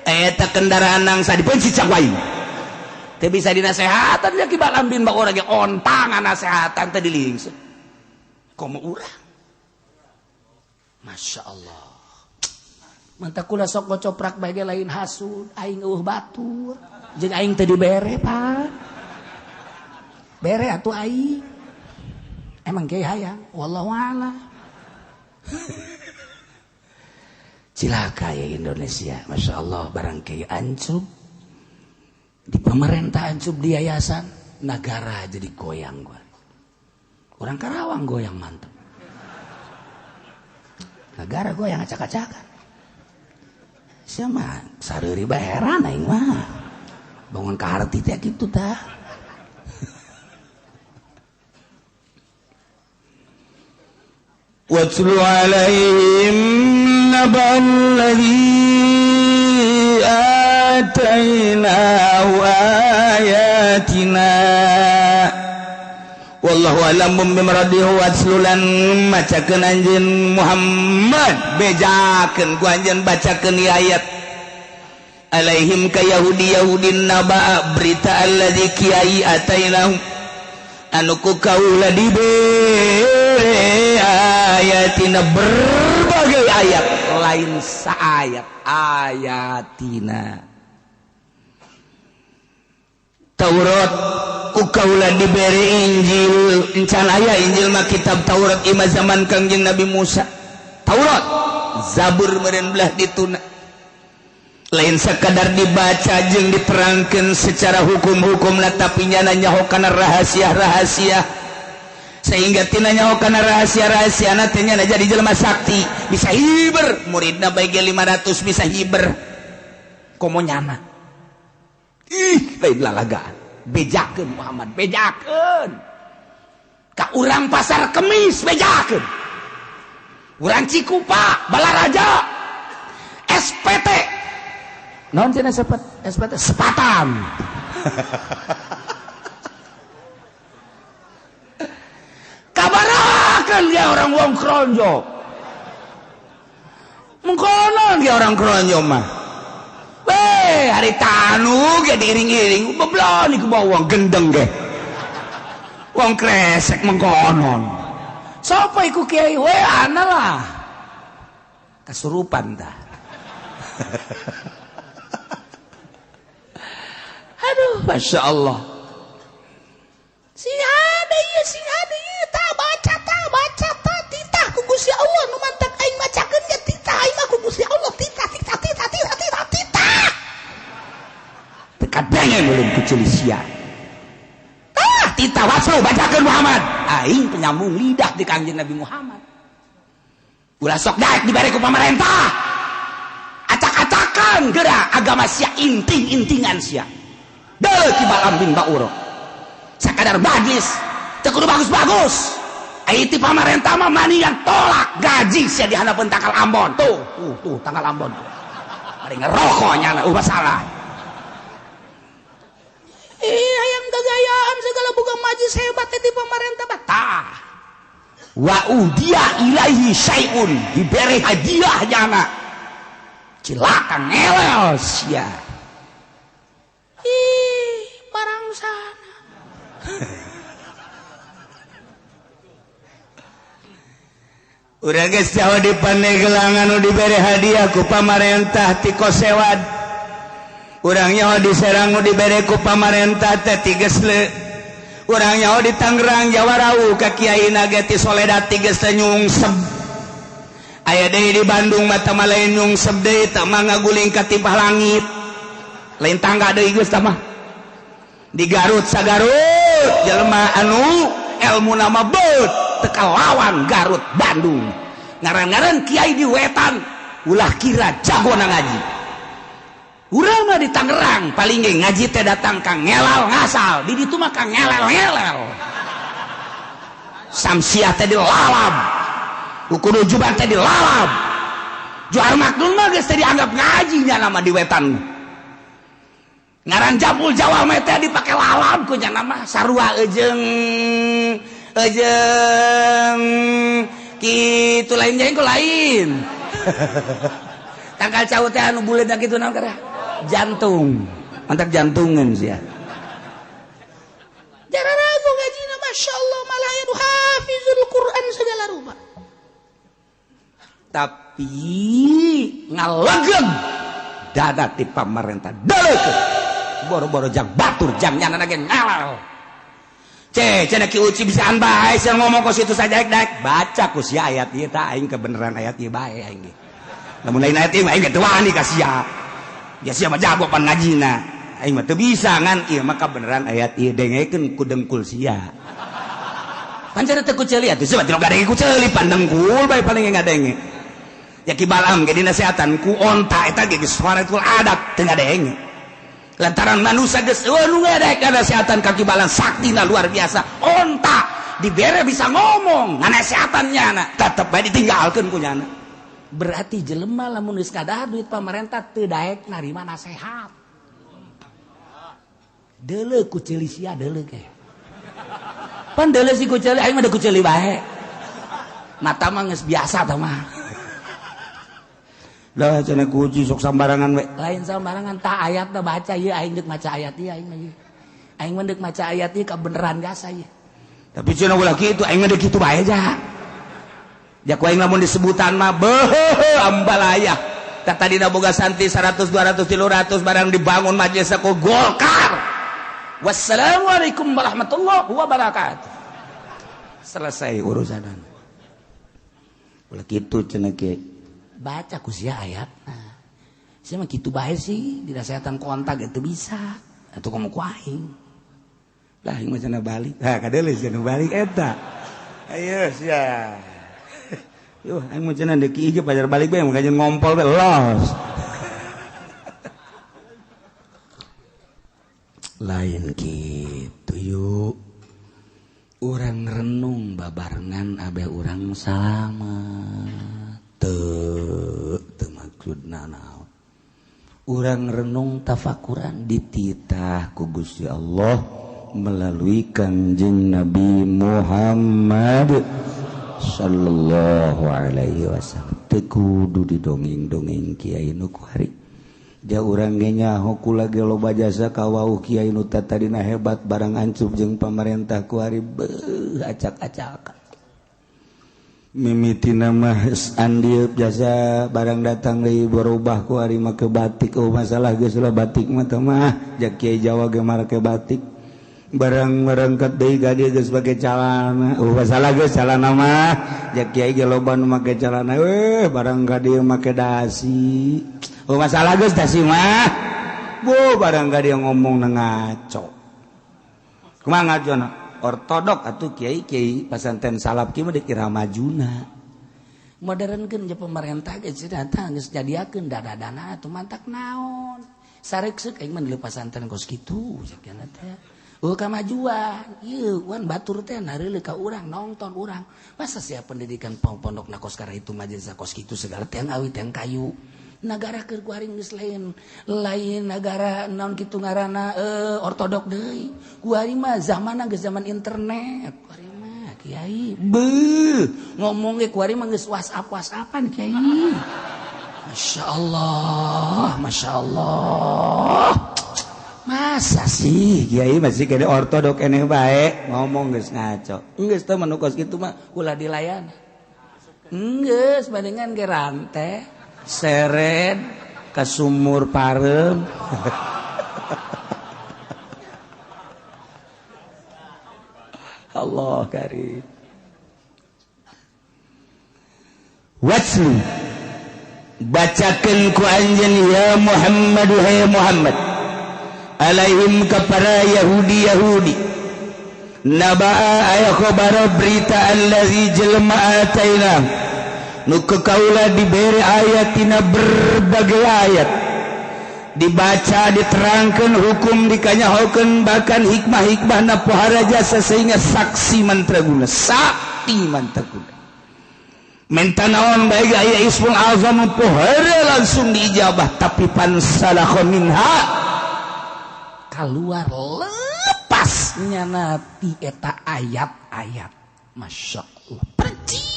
Eta kendaraan nangsa dibenci cak wae. Teu bisa dinasehatan ya Ki Balam bin Baura ge ontang nasehatan teh dilingseut. Komo urang. Masya Allah. Mantap kula sok ngocoprak bae ge lain hasud, aing eueuh batur. Jeung aing teu dibere, Pak. Bere atuh aing. Emang kiai hayang, wallahu a'lam. Cilaka ya Indonesia, Masya Allah, barang kiai ancub di pemerintah ancub di yayasan negara jadi goyang gua. Orang Karawang goyang mantep. Negara goyang acak-acakan. Siapa sareuri bae heran aing mah. Bangun ka harti teh kitu tah. Watlu alaihim naba alladhi atainahu ayatina wallahu alam bimradihi watslulan macakeun anjeun Muhammad bejakeun ku anjeun bacakeun ieu ayat alaihim ka yahudi yahudin naba berita alladzi kiai atainahu anu ku kaula dibere ayatina berbagai ayat lain saayat ayatina Taurat ku kaula dibere Injil encan aya Injil mah kitab Taurat ima zaman Kangjeng Nabi Musa Taurat Zabur meureun belah dituna lain sekadar dibaca jeung diterangkeun secara hukum-hukumna tapi nyana nyaho kana rahasia-rahasia sehingga tina nyaho kana rahasia-rahasiana teh nyana jadi jelema sakti bisa hiber muridna bae ge 500 bisa hiber komo nyana ih lain lalagaan. Bejakeun Muhammad, bejakeun. Ka urang Pasar Kemis bejakeun. Urang Cikupa, Balaraja, SPT. Naon cenah SPT? Sepatan. Kabarakeun ge orang wong Kronjo. Mengkonon ge orang Kronjo mah. Weh, hari tanu ge diiring-iring, beblon iku bawa wong gendeng ge. Wong kresek mengkonon. Sapa iku kiai? Weh, ana lah. Kasurupan tah. Aduh, Masya Allah. Sing ada ieu, sing ada ieu, tah baca tah titah ku Gusti Allah nu mantak aing macakeun ge titah aing mah ku Gusti Allah titah titah titah titah titah titah. Teu kadengen ulun ku ceuli sia. Tah titah wasu bacakeun Muhammad. Aing penyambung lidah di Kangjeng Nabi Muhammad. Ulah sok daek dibere ku pamarentah. Acak-acakan geura agama sia inting-intingan sia. Deui ki Balaam bin Bauro. Sakadar majlis teu kudu bagus-bagus. Ai ti pamarentah mah manian tolak gaji sia di handapeun tangkal Ambon. Tuh, tuh, tuh tangkal Ambon. Bari ngerokok nyana eueuh masalah. Hayang gagayaan segala buka majlis hebat ti pamarentah mah. Tah. Wa udia ilaihi syai'un, diberi hadiah nyana. Cilaka ngelel sia. Ih, barang sana. Urang geus jauh di Pandeglang anu dibere hadiah ku pamarentah ti Kosewad. Urang nyaho di Serang nu dibere ku pamarentah teh ti Gesle. Urang nyaho di Tangerang Jawarau ka kiai na ge ti Soledad ti Gesle nyungsep. Aya deui di Bandung mah tah lain nyungsep deui tah mah ngaguling ka tibah langit. Lain tangga deui geus tah mah. Di Garut sagarut jelema anu ilmu nama beut teu kalawan Garut Bandung. Ngaran-ngaran kiai di wetan ulah kira jago na ngaji. Urang mah di Tangerang paling ge ngaji teh datang ka ngelal ngasal, di ditu mah ka ngelel-ngelel. Samsiah teh dilalab. Kudu juban teh dilalab. Juar Maknun mah geus teh dianggap ngaji nya nama di wetan. Ngaran Jabul Jawa mah teh dipake lalab ku nya nama sarua ejeung ejeung kitu lain jeung ku lain. Tangkal cau teh anu buleudna kitu naon kareh? Jantung. Mantak jantungan sia. Jararago ngajina masyaallah malah anu hafizul Quran segala rupa. Tapi ngalegeg dada ti pamarentah deleukeun. Boro-boro jang batur jang nyana ge ngalal. Ce cenah Ki Uci bisaan bae sia ngomong kos itu saja daek baca ku sia ayat ieu tah aing kebenaran ayat ieu bae aing ge. Lamun lain ayat ieu mah aing ge teu wani ka sia. Ya sia mah jago pan ngajina. Aing mah teu bisa ngan ieu mah kabeneran ayat ieu dengekeun ku dengkul sia. Pan cenah teu ku ceuli atuh sia mah teu ngadenge ku ceuli pan dengkul bae paling ngadenge. Ya Ki Balaam ge dinasehatan ku onta eta ge geus suaratul adat teu ngadenge. Lantaran manusia geus eueuh nu ngadek nasehatan ka Ki Balaam saktina luar biasa. Onta dibere bisa ngomong nganasehatan nyana tetep bae ditinggalkeun ku nyana. Berarti jelema lamun geus kadahar duit pamarentah teu daek narima nasehat. Deuleu ku ceuli sia deuleu ge. Pan deuleu si ku ceuli aing mah ku ceuli bae. Mata mah geus biasa tah mah. Lah cenah ku uji sok sambarangan we. Lain sambarangan tah ayatna baca ieu aing deuk maca ayat ieu aing mah ieu. Aing mah deuk maca ayat ieu kabeneran gasa ieu. Tapi cenah ulah kitu aing mah deuk kitu bae ja. Ja ku aing lamun disebutan mah beuh ambalaya. Tah tadina boga santi 100 200 300 barang dibangun majelis ku Golkar. Wassalamualaikum warahmatullahi wabarakatuh. Selesai urusanan. Ulah kitu cenah ke. Baca ku sia ayatna. Sia mah kitu bae sih, dinasehatan kontak itu bisa. Atuh komo ku aing. Lah aing mah cenah balik. Hah kadeuleu cenah balik eta. Ayo sia. Yuh aing mah cenah deuk ieu pajar balik bae mah kajeun ngompol bae los. Lain kitu yuk. Urang renung babarengan abeh urang salamet. Teu teu maksudna naon. Urang renung tafakuran dititah ku Gusti Allah melalui Kangjeng Nabi Muhammad sallallahu alaihi wasallam. Teu kudu didongeng-dongeng kiai nu kuari. Ja urang ge nyaho kula ge loba jasa ka wauh kiai nu tadina hebat barang ancup jeung pamarentah kuari beuh acak-acakan. Mimitina mah andieup jasa barang datang deui berubah ku ari make batik. Oh masalah geus lah batik mah teh mah ja kiai Jawa ge make batik. Barang merengket deui ka dieu geus make calana. Oh masalah geus calana mah ja kiai ge loba nu make calana. Weh barang ka dieu make dasi. Oh masalah geus dasi mah. Bu barang ka dieu ngomong na ngaco. Kumaha ngacona? Ortodok atuh kiai-kiai pasantren salaf kieu mah dikira majuna. Modernkeun je pemerintah ge cenah tah geus jadiakeun dana-dana atuh mantak naon. Sareukseuk aing mah pasantren kos kitu sakieu teh. Oh kamajuan, ieu wan batur teh nareuleuh ka urang nongton urang. Masa sia pendidikan pondok na kos kara itu majelis kos kitu segala teh awi teh kayu. Nagara keur kuaring geus lain lain nagara naon kitu ngaranna ortodok deui. Kuari mah zamanna geus zaman internet. Kuari mah kiai beuh ngomong ge kuari mah geus WhatsApp-WhatsAppan kiai. Masyaallah, masyaallah. Masa sih kiai masih kene ortodok eneh bae ngomong geus ngaco. Geus teh mah nu kos kitu mah ulah dilayan. Geus bandingan ge rante seret ke sumur parem. Allah karim. Waslu bacakeun ku anjeun ya Muhammad hai Muhammad alaihim kepada Yahudi Yahudi nabaa aya khabar berita allazi jelma ataina nu kaula diberi ayatina berbagai ayat dibaca diterangkan hukum dikanyahokeun bahkan hikmah-hikmahna pohara jasa sehingga saksi mantraguna sakti mantraguna menta naon bae aya ismul azam pohara langsung diijabah tapi pansalakha minha keluar lepasnya nati eta ayat-ayat. Masya Allah percis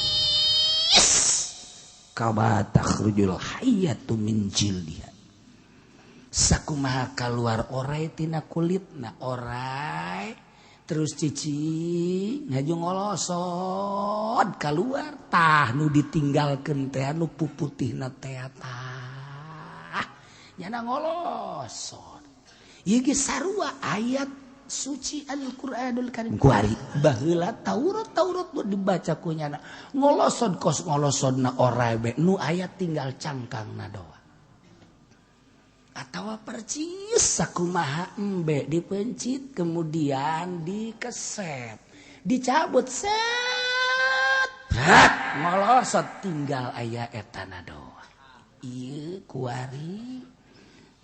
kama takhrujul hayyatu min jildiha sakumaha keluar orai tina kulitna orai terus cici ngaju ngolosod keluar tah nu ditinggalkeun teh nu puputihna teh tah nyana ngolosod ieu ge sarua ayat suci Al-Qur'anul Karim kuari baheula Taurat Taurat nu dibaca ku nyana ngolosod kos ngolosodna orai be nu ayat tinggal cangkangna doa atawa percis sakumaha embe dipencit kemudian dikeset dicabut set brat ngolosod tinggal aya etana doa ieu kuari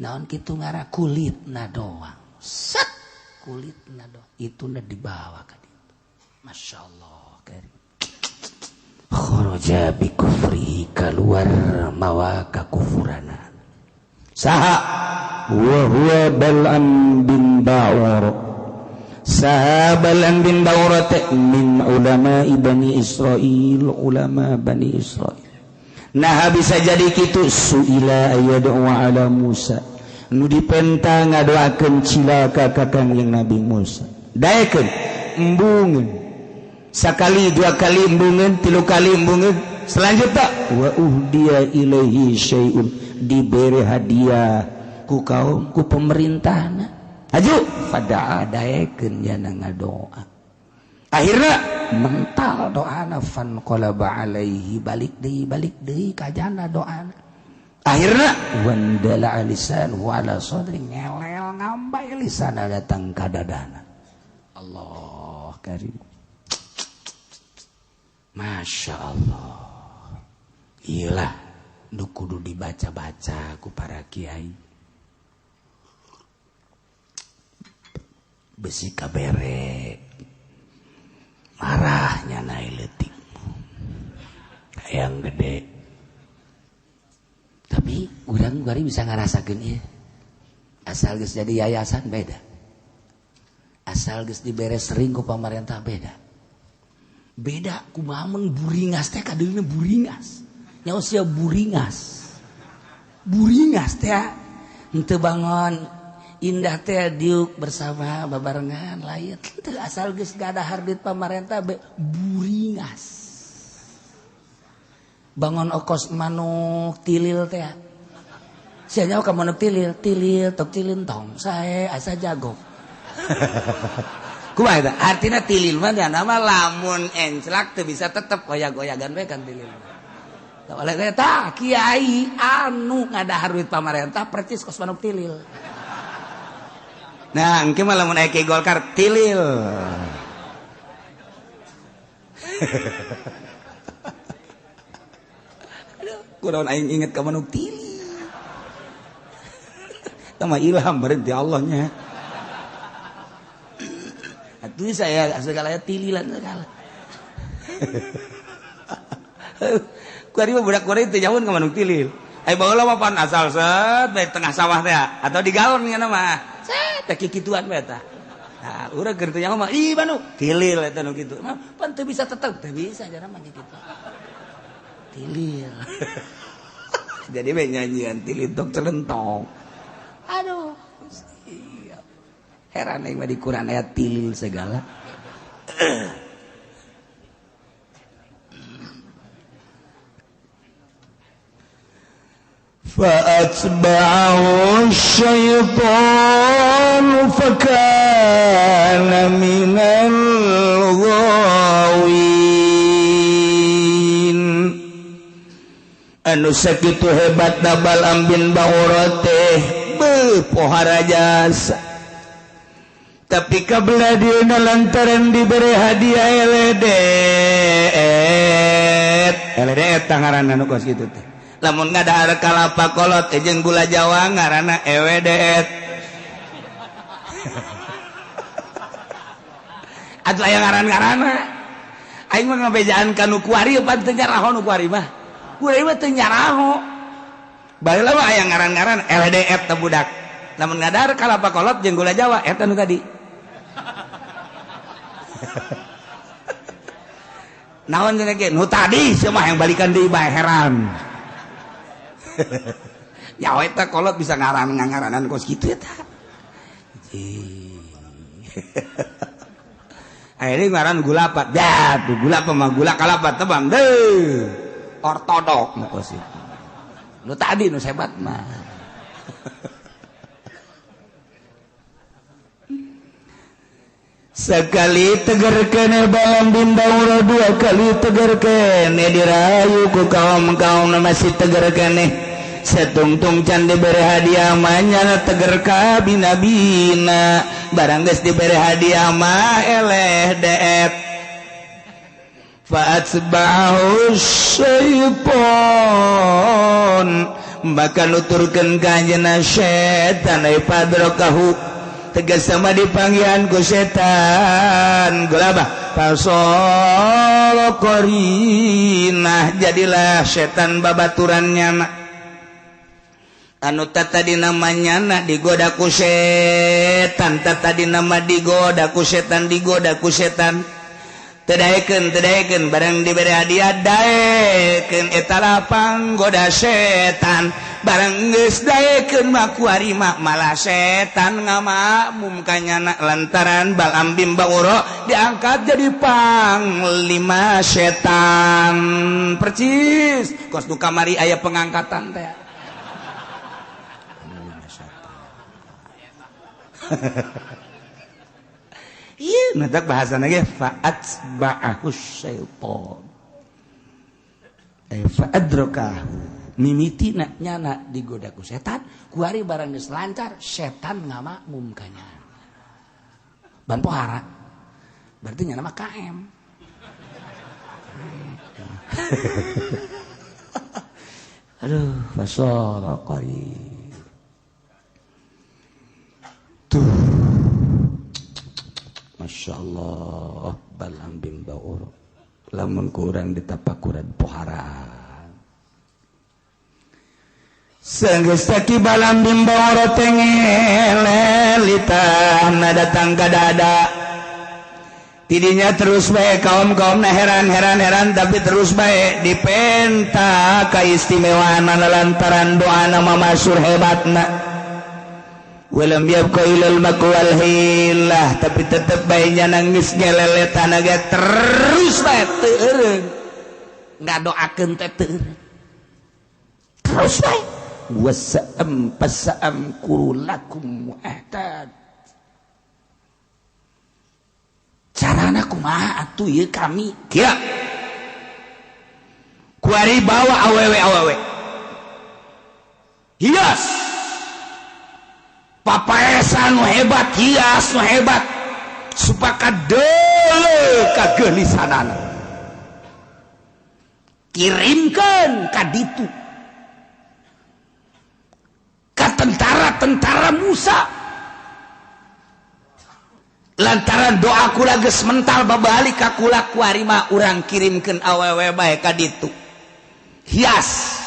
naon kitu ngara kulitna doang set kulitna doang itu na dibawa ka ditu. Masya Allah karim. Kharaja bi kufrihi kaluar mawa kakufurana saha wa huwa Bal'am bin Ba'ur saha Bal'am bin Ba'ur min ulama Bani Israil ulama Bani Israil. Nah bisa jadi kitu suila ayadu ala Musa nu dipenta ngadoakeun cilaka ka Kangjeng Nabi Musa daekeun embungeun sakali dua kali embungeun tilu kali embungeun selanjutnya wa uhdiya ilaihi syai'un diberi hadiah ku kaum ku pemerintahna aju fada'a daekeun jana ngadoa akhirna mental doana fan qalaba alaihi balik deui kajana doana akhirna wandala lisan wa ala sadri ngelel ngambai lisana datang ka dadana. Allah karim. Masya Allah. Iyalah nu kudu dibaca-baca ku para kiai. Besi kabere marahnya naik leutik hayang gede. Tapi urang kuari bisa ngarasakeun ieu. Asal geus jadi yayasan beda. Asal geus dibere sering ku pamarentah beda. Beda kumaha mun buringas teh kadeulina buringas. Nya usia buringas. Buringas teh henteu bangon indah teh diuk bersama babarengan lain teu asal geus gadahar duit pamarentah buringas. Bangun okos manuk tilil teh. Sia nyaho ka manuk tilil, tilil tok tilil tong sae asa jago. Kumaha eta? Artina tilil mah nama lamun enclak teu bisa tetep goyag-goyagan we kan tilil. Tah oleh eta kiai anu ngadahar duit pamarentah percis kos manuk tilil. Nah, engke mah lamun aya kiai Golkar tilil. Aduh, kunaon aing inget ka manuk tilil. Tah mah ilham berhenti Allahnya. Atuh saya segala tililan segala. Kuari mah budak kuari teu jauhun ka manuk tilil. Ai baheula mah pan asal set bae tengah sawah teh atau di galon nya mah. Set teh kikituan bae tah. Nah, urang keur teu nyaho mah ih manuk tilil eta nu kitu. Mah pan teu bisa tetep, teu bisa jana mah kitu. Tilil. Jadi we nyanyian tilil tok celentong. Aduh. Iya. Heran aing mah di Quran aya tilil segala. فأتبعه الشيطان فكان من الغاوين. Anu sakitu hebat Balaam bin Baura teh beuh pohara jasa. Tapi kabla dieuna lantaran dibere hadiah eledet. Eledet ngaranna nu kos kitu teh. Lamun ngadahar kalapa kolot jeung gula Jawa ngaranna ewedet. Atuh aya ngaran-ngaranna. Aing mah ngabejaan ka nu kuari pan teu nyaraho nu kuari mah. Kuari mah teu nyaraho. Baheula mah aya ngaran-ngaran LDF teh budak. Lamun ngadahar kalapa kolot jeung gula Jawa eta nu tadi. Naon cenah ge nu tadi sia mah yang balikan deui bae heran. Ya eta kolot bisa ngaran-ngaranan kos kitu eta. Akhirnya ngaran gula apa? Dah, tuh gula apa mah gula kalapa tebang deh. Ortodok nu kos itu. Nu tadi nu hebat mah. Sekali tegar kene Balaam bin Baura, dua kali tegar kene dirayu ku kaum-kaum masih tegar kene. Setungtung can diberi hadiah manyana teger kabina-bina. Barang geus diberi hadiah mah eleh deet. Fa'atba'ahu syaiton, maka nuturkeun ka anjeunna setan ai padrokahu tegas sama dipanggihan ku setan gelabah fasala qarinah, jadilah setan babaturannya anu tadi namanya nak digoda ku setan, tadi nama digoda ku setan, digoda ku setan tedaekeun tedaekeun barang diberi hadiah daekeun eta lapang goda setan, barang geus daekeun mah kuari mah malah setan ngamakmum ka nyana lantaran Balaam bin Baura diangkat jadi panglima setan. Percis kos nu kamari aya pengangkatan teh. Iya, nanti bahasana ge fa'atba'ahu syaitan. Fa'adrakahu. Mimiti na nyana digoda ku setan, kuari barang geus lancar, setan ngamakmum ka nyana. Ban pohara. Berarti nyana mah KM. Aduh, fasara qari. Tuh. Masya Allah Balam bin Baur lamun kurang ditapakuran poharan sanggeus taki Balam bin Baur teh ngelelitan datang ka dada tidinya terus bae kaum-kaum na heran-heran-heran tapi terus bae dipenta kaistimewaan lantaran doana mamasyhur hebatna walam yabqa ilal maqwal hilah tapi tetep bae nya nangis ngeleletan ge terus bae teu eureun ngadoakeun teh teu eureun terus bae wasa'am pasa'am kurulakum mu'ahtad carana kumaha atuh ieu kami kieu kuari bawa awewe-awewe hias papaesan nu hebat hias nu hebat supaya deuleu kageulisanana kirimkeun ka ditu ka tentara-tentara Musa lantaran doa kula geus mental babalik ka kula kuari mah urang kirimkeun awewe bae ka ditu hias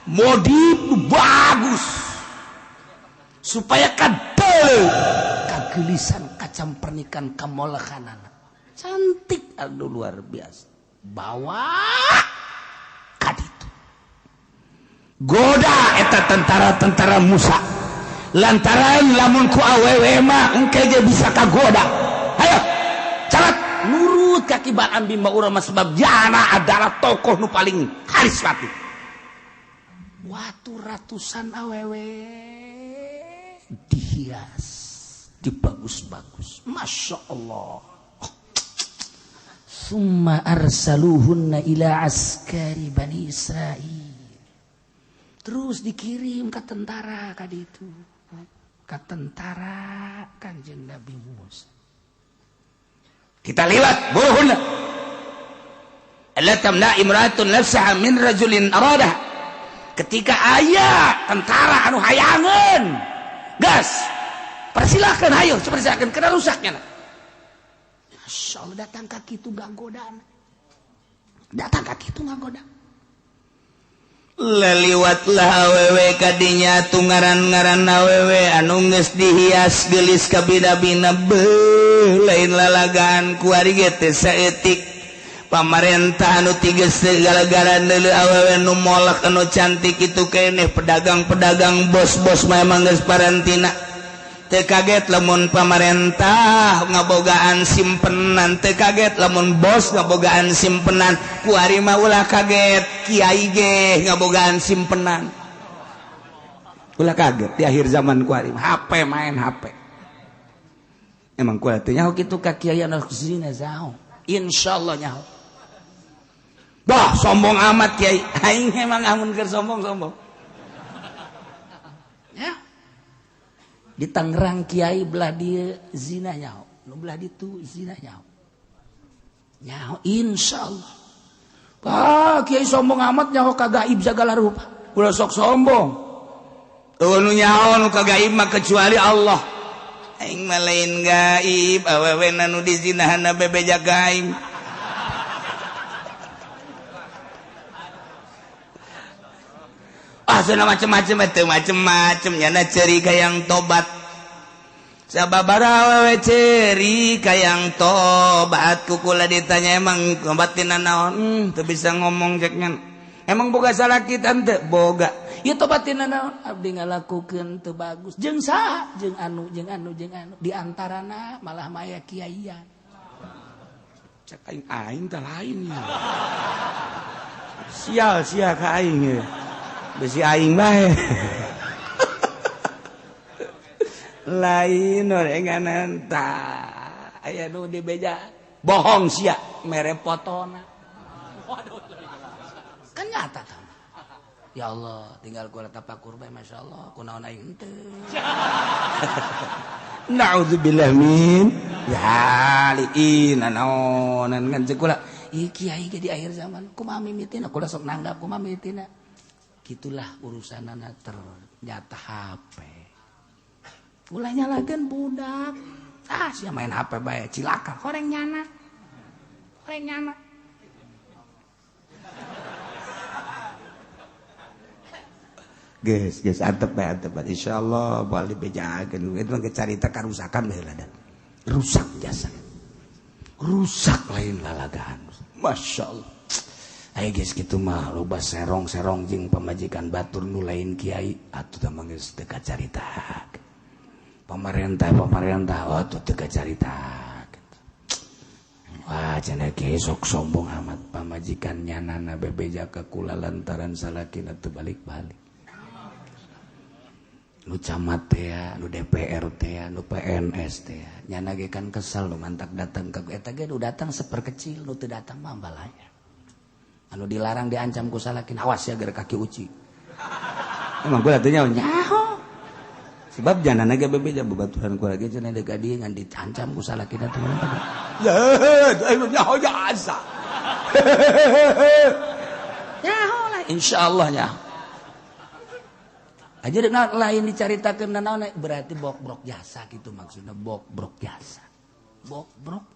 modif bagus supaya kadel kagelisan kacam pernikan kamolekhanana cantik aduh luar biasa bawa kaditu goda eta tentara-tentara Musa lantaran lamun ku awewe mah engke ge bisa kagoda ayo carat nurut ka Ki Balam bin Baur mah sebab jana adalah tokoh nu paling karismatik watu ratusan awewe dihias dibagus-bagus Masya Allah summa arsaluhunna ila askari Bani Israil terus dikirim ke tentara kaditu ke tentara Kanjeng Nabi Musa kita lihat buruhunna alla tamna imra'atun nafsaha min rajulin aradah ketika aya tentara anu hayangeun gas persilahkan ayo persilahkan kena rusaknya Masya Allah datang kaki itu gak godaan datang kaki itu gak goda leliwatlah awewe kadinya tungaran-ngaran awewe anu geus dihias geulis kabina-bina beuh lain lalagaan kuari ge teh saeutik pamarentah anu tiga segala-gala neuleuh awewe nu molek anu cantik itu keneh pedagang-pedagang bos-bos memang geus parantina teu kaget lamun pamarentah ngabogaan simpenan teu kaget lamun bos ngabogaan simpenan kuari mah ulah kaget kiai ge ngabogaan simpenan ulah kaget di akhir zaman kuari HP main HP emang kuari teh nyaho kitu ka kiai anu zina zaho insyaallah nyaho. Bah, sombong amat kiai. Aing emang amun keur sombong-sombong. Ya. Di Tangerang kiai belah dieu zina nyaho, nu belah ditu zina nyaho. Nyaho insyaallah. Bah, kiai sombong amat nyaho ka gaib sagala rupa. Ulah sok sombong. Eueuh nu nyaho nu ka gaib mah kecuali Allah. Aing mah lain gaib, awewena nu dizinahanna bebeja gaib. Ah, sana macem-macem teu macem-macem nyana ceri kayang tobat. Sababaraha awewe ceri kayang tobat kukula ditanya emang tobat tina naon? Teu bisa ngomong cek nyan. Emang boga salaki tante? Boga. Ieu tobat tina naon? Abdi ngalakukeun teu bagus. Jeung saha? Jeung anu, jeung anu, jeung anu. Di antarana malah maya kiaian. Cek aing aing teh lain ya. Sial sia ka aing ye. Besi aing bae. Lain orenganan tah. Aya nu dibeja bohong sia mere fotona. Kan nyata tah. Ya Allah, tinggal kula tapakur bae masyaallah, kunaon aing teu. Nauzubillah min zalikin naonan ngan ceuk kula. Ieu kiai ge di akhir zaman kumaha mimitina kula sok nanggap kumaha mimitina. Gitulah urusanana ternyata HP. Ulah nyalakeun budak. Ah sia main HP bae cilaka horeng nyana. Horeng nyana. Geus geus antep bae antep bae. Insyaallah moal dibejakeun. Itu mah carita karusakan bae lah. Rusak jasa. Rusak lain lalagaan. Masya Allah. Ayo geus kitu mah loba serong-serong jeung pamajikan batur nu lain kiai atuh tah mah geus teu kacarita. Pemerintah atuh teu kacarita. Wah cenah kiai sok sombong amat pamajikan nyanana bebeja ka kula lantaran salakina teu balik-balik. Nu camat teh, nu DPR teh, nu PNS teh. Nyana ge kan kesel nu mantak datang ka eta ge nu datang seperkecil, nu teu datang mah balanya. Anu dilarang diancam ku salakin, awas ya gara kaki uci. Emang gua teh nyaho. Sebab janana ge bebeja babaturan ku lagi cenah deuk ka dieu ngan diancam ku salakin atuh. Ya, nyaho jasa. Nyaho lah insyaallah nyaho. Aja dengan lain dicaritakeun naon berarti bokbrok jasa gitu maksudnya bokbrok jasa. Bokbrok.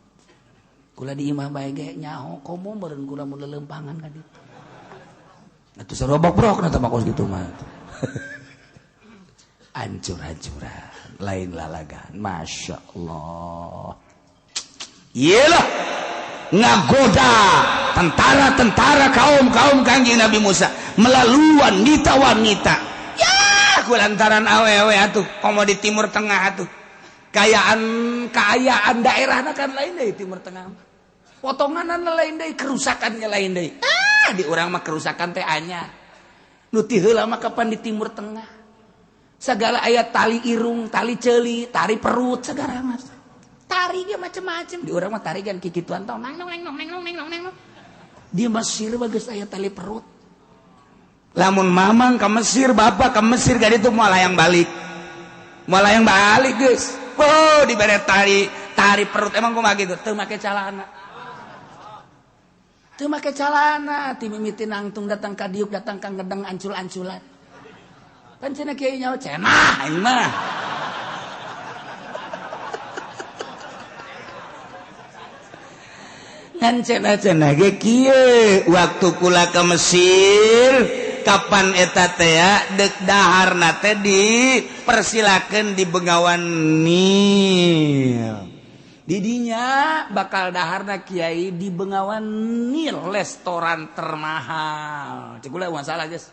Kula di imah bae ge nyaho komo meureun kula mun lelempangan ka ditu. Atuh sarua bokbrok na teh mah kos kitu mah. Ancur-ancuran, lain lalagan. Masya Allah. Iyalah ngagoda tentara-tentara kaum-kaum Kangjeng Nabi Musa melalui wanita-wanita. Lantaran awewe atuh komo di Timur Tengah atuh kaayaan daerahna kan lain deui Timur Tengah potonganna lain deui kerusakannya lain deui ah di urang mah kerusakan teh anyar nu ti heula mah kapan di Timur Tengah segala aya tali irung tali ceuli tali perut segala mah tari ge macem-macem di urang mah tari kan kikituan tong nang nang nang nang nang nang di Mesir mah geus aya tali perut. Lamun mamang ke Mesir, bapak ke Mesir gak itu moal hayang balik. Moal hayang balik geus. Oh, dibere tari perut emang kumaha gitu? Teu make calana. Teu make calana, ti mimiti nangtung datang ka diuk datang ka ngedeng ancul-anculan. Pan cenah kiai nyaho cenah aing mah. Ngan cenah-cenah ge kieu waktu kula ke Mesir kapan eta teh deuk daharna teh dipersilakeun di Bengawan Nil. Didinya bakal daharna kiai di Bengawan Nil restoran termahal. Cek kula masalah geus.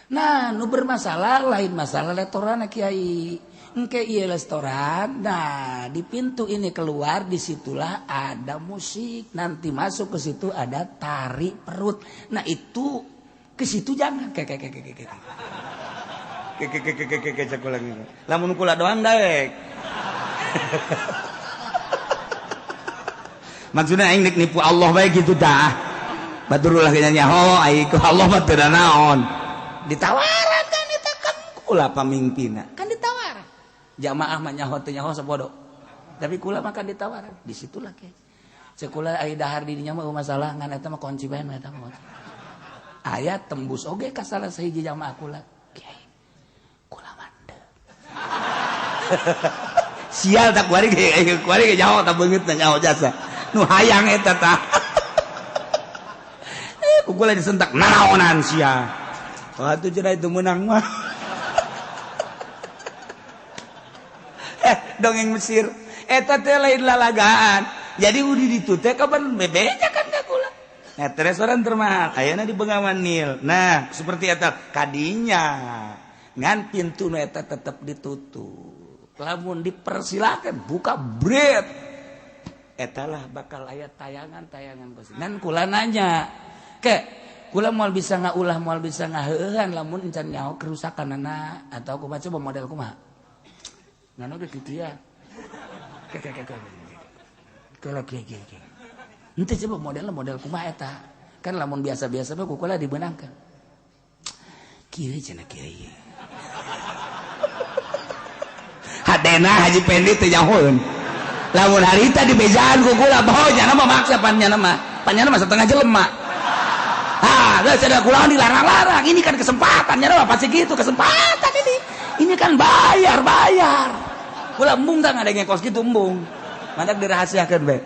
Nah, nu bermasalah lain masalah restoran kiai. Engke ieu restoran, nah di pintu ini keluar disitulah ada musik. Nanti masuk ke situ ada tari perut. Nah itu ke situ jangan ke lamun kula doang daek. Maksudna aing nek nipu Allah bae gitu dah. Batur ulah nyaho aing ku Allah mah teu naon. Ditawaran kan eta kan kula pamimpinna. Kan ditawaran. Jamaah mah nyaho teu nyaho sapodo. Tapi kula mah kan ditawaran. Disitulah ke. Cekula ai dahar di dinya mah masalah ngan eta mah kunci bae eta mah. Ayat tembus oge ka salah sahiji jamaah kula. Kiai kula mande. Sial tak kuari ge kuari ge nyaho tak beungeut nyaho jasa. Nu hayang eta tah. Ku kula disentak nanaonan sia. Wah atuh cenah itu meunang mah. Dongeng Mesir eta teh lain lalagaan. Jadi udi ditu teh kapan bebeja kan ka kula. Nah, restoran termahal ayeuna di Bengawan Nil. Nah, seperti eta kadinya ngan pintu nu eta tetep ditutup. Lamun dipersilakan buka bret. Eta lah bakal aya tayangan-tayangan kos. Ngan kula nanya, ke kula moal bisa ngaulah moal bisa ngaheueuhan lamun encan nyaho kerusakanana atau kumaha coba model kumaha. Ngan oge kitu ya. Ke Kela kieu kieu. Henteu coba modelna model kumaha eta. Kan lamun biasa-biasa mah ku kula dibeunangkeun. Kieu cenah kieu. Hadena Haji Pendi teu nyahoeun. Lamun harita dibejaan ku kula baho nyana mah maksa pan nyana mah. Pan nyana mah setengah jelema. Ah, geus cenah kula dilarang-larang. Ini kan kesempatan nyana mah pasti gitu kesempatan ini. Ini kan bayar. Kula embung tah ngadenge kos kitu embung. Mantak dirahasiakeun bae.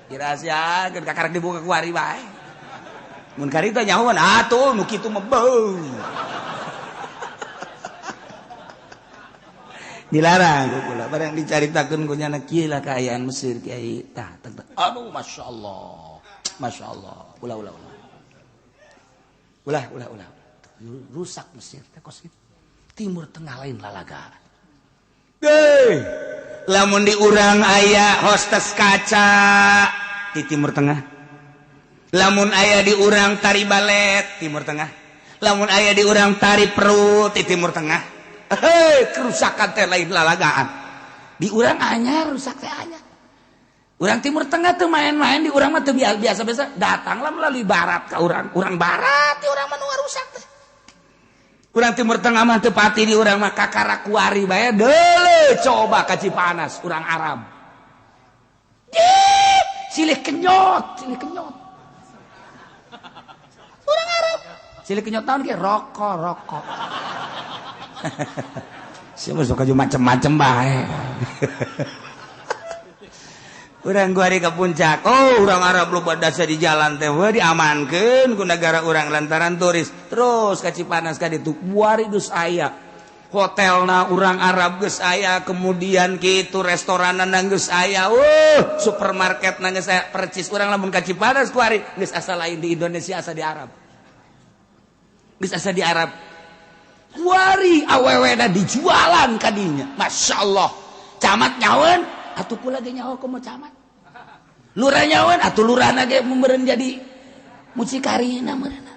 Dirahasiakeun kakarek dibuka ku ari bae. Mun karita nyahoan atuh nu kitu mah beuh. Dilarang ku kula barang dicaritakeun ku nyana kieu lah kaayaan Mesir kiai tah. Aduh masyaallah. Masyaallah. Ulah ulah ulah. Ulah ulah ulah. Rusak Mesir teh kos kitu. Timur Tengah lain lalaga. Hei, lamun di urang aya hostes kaca di Timur Tengah. Lamun aya di urang tari balet Timur Tengah. Lamun aya di urang tari perut di Timur Tengah. Hei, kerusakan teh lain lalagaan. Di urang anyar rusak teh anyar. Urang Timur Tengah tuh main-main di urang mah teu biasa-biasa datanglah melalui barat ka urang. Urang barat di urang mah nu rusak teh. Urang Timur Tengah mah teu pati di urang mah kakara kuari bae deuleu coba ka Cipanas urang Arab. Ih, silih kenyot, silih kenyot. Urang Arab. Silih kenyot naon ge rokok, rokok. Sia mah sok macem-macem bae. Urang gua ari ka puncak. Oh, urang Arab loba dasa di jalan teh we diamankeun ku negara urang lantaran turis. Terus ka Cipanas ka ditu buari geus aya. Hotelna urang Arab geus aya, kemudian kitu restoranna geus aya. Supermarketna geus aya percis urang lamun ka Cipanas ku ari geus asa lain di Indonesia asa di Arab. Geus asa di Arab. Kuari awewena dijualan kadinya. Masya Allah. Camat nyawen atuh kula ge nyaho komo camat. Lurah nyawen atuh lurahna ge meureun jadi mucikarina meureunna.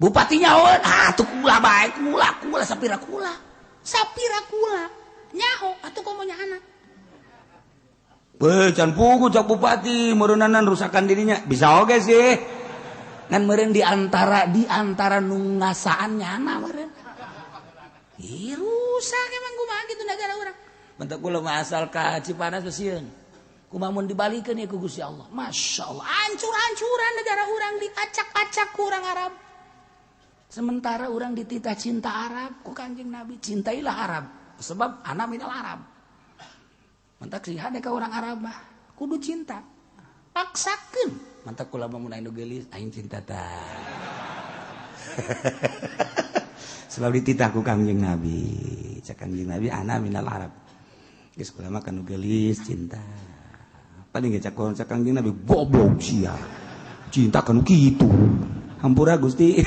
Bupati nyawen atuh kula bae kula kula sapira kula. Sapira kula nyaho atuh komo nyaana. Beuh can pugu cak bupati meureunanan rusakan dirinya. Bisa oge sih. Ngan meureun di antara nu ngasaan nyana meureun. Ih rusak emang kumaha kitu negara urang. Bentak kula mah asal ka Cipanas sieun. Kumaha mun dibalikeun ya ku Gusti Allah. Masya Allah, hancur-hancuran negara urang diacak-acak ku urang Arab. Sementara urang dititah cinta Arab ku Kanjeng Nabi, cintailah Arab sebab ana minal Arab. Mentak sih hade ka urang Arab mah kudu cinta. Paksakeun. Mantak kula mah mun anu geulis aing cinta tah. Sebab dititah ku Kanjeng Nabi. Cak Kanjeng Nabi ana minal Arab. Geus kula mah kanu geulis cinta. Paling ge cak Kanjeng Nabi goblok sia. Cinta kanu kitu. Hampura Gusti.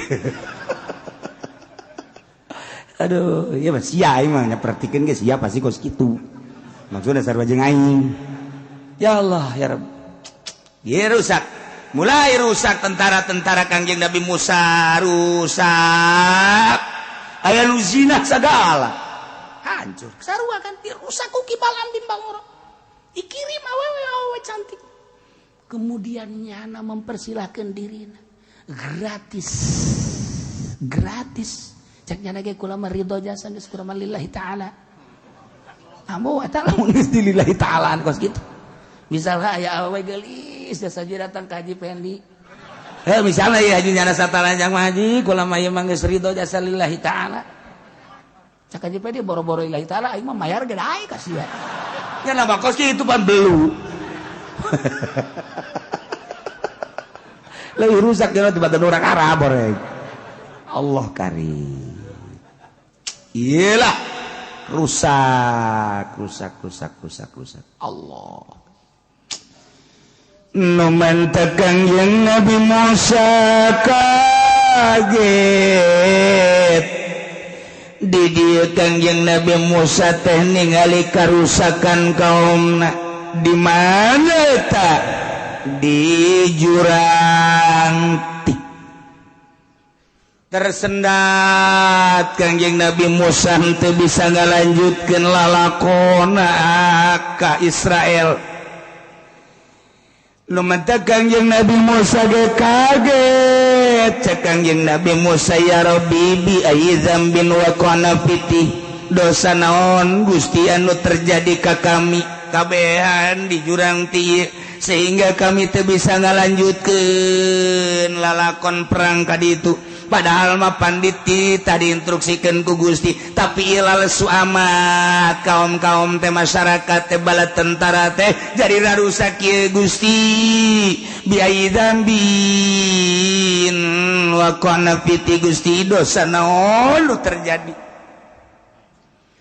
Aduh, ieu mah sia aing mah nyapertikeun ge sia pasti kos kitu. Maksudna sarua jeung aing. Ya Allah, ya Rabb. Ieu rusak. Mulai rusak tentara-tentara Kangjeng Nabi Musa rusak. Aya nu zina sagala. Hancur. Sarua kan dirusak ku kibalan bimbang urang. Dikirim awewe awewe cantik. Kemudian nyana mempersilahkan dirina. Gratis. Gratis. Cak nyana ge kula mah ridho jasa geus kula mah lillahi ta'ala. Ambo eta lamun geus di lillahi ta'alaan kos kitu. Misalnya aya awewe geulis jasa datang ka Haji Pendi. Misalnya ya haji nyana sataranjang mah haji kula mah ieu mah geus ridho jasa lillahi ta'ala. Cak Haji Pendi boro-boro lillahi ta'ala aing mah mayar ge dae ka sia. Nya nama kos kitu pan belu. Leuwih rusak jeung tibatan urang Arab oreng. Allah karim. Iyalah rusak, rusak, rusak, rusak, rusak. Allah. Numan tekang yang Nabi Musa kaget. Di dieu Kangjeng Nabi Musa teh ningali karusakan kaumna. Di mana eta? Di jurang tik. Tersendat Kangjeng Nabi Musa teu bisa ngalanjutkeun lalakona ka Israel. Lumantak Kangjeng Nabi Musa ge kaget. Cek Kangjeng Nabi Musa ya Rabbi bi ayyi dzambin waqana fiti. Dosa naon Gusti anu terjadi ka kami kabehan di jurang ti. sehingga kami teu bisa ngalanjutkeun lalakon perang ka ditu. Padahal mah panditi tadi instruksikeun ku Gusti, tapi ieu lesu amat kaum-kaum teh masyarakat teh bala tentara teh jadi rarusak ieu Gusti. Biai dzambin wa qana fiti Gusti, dosa naon nu terjadi?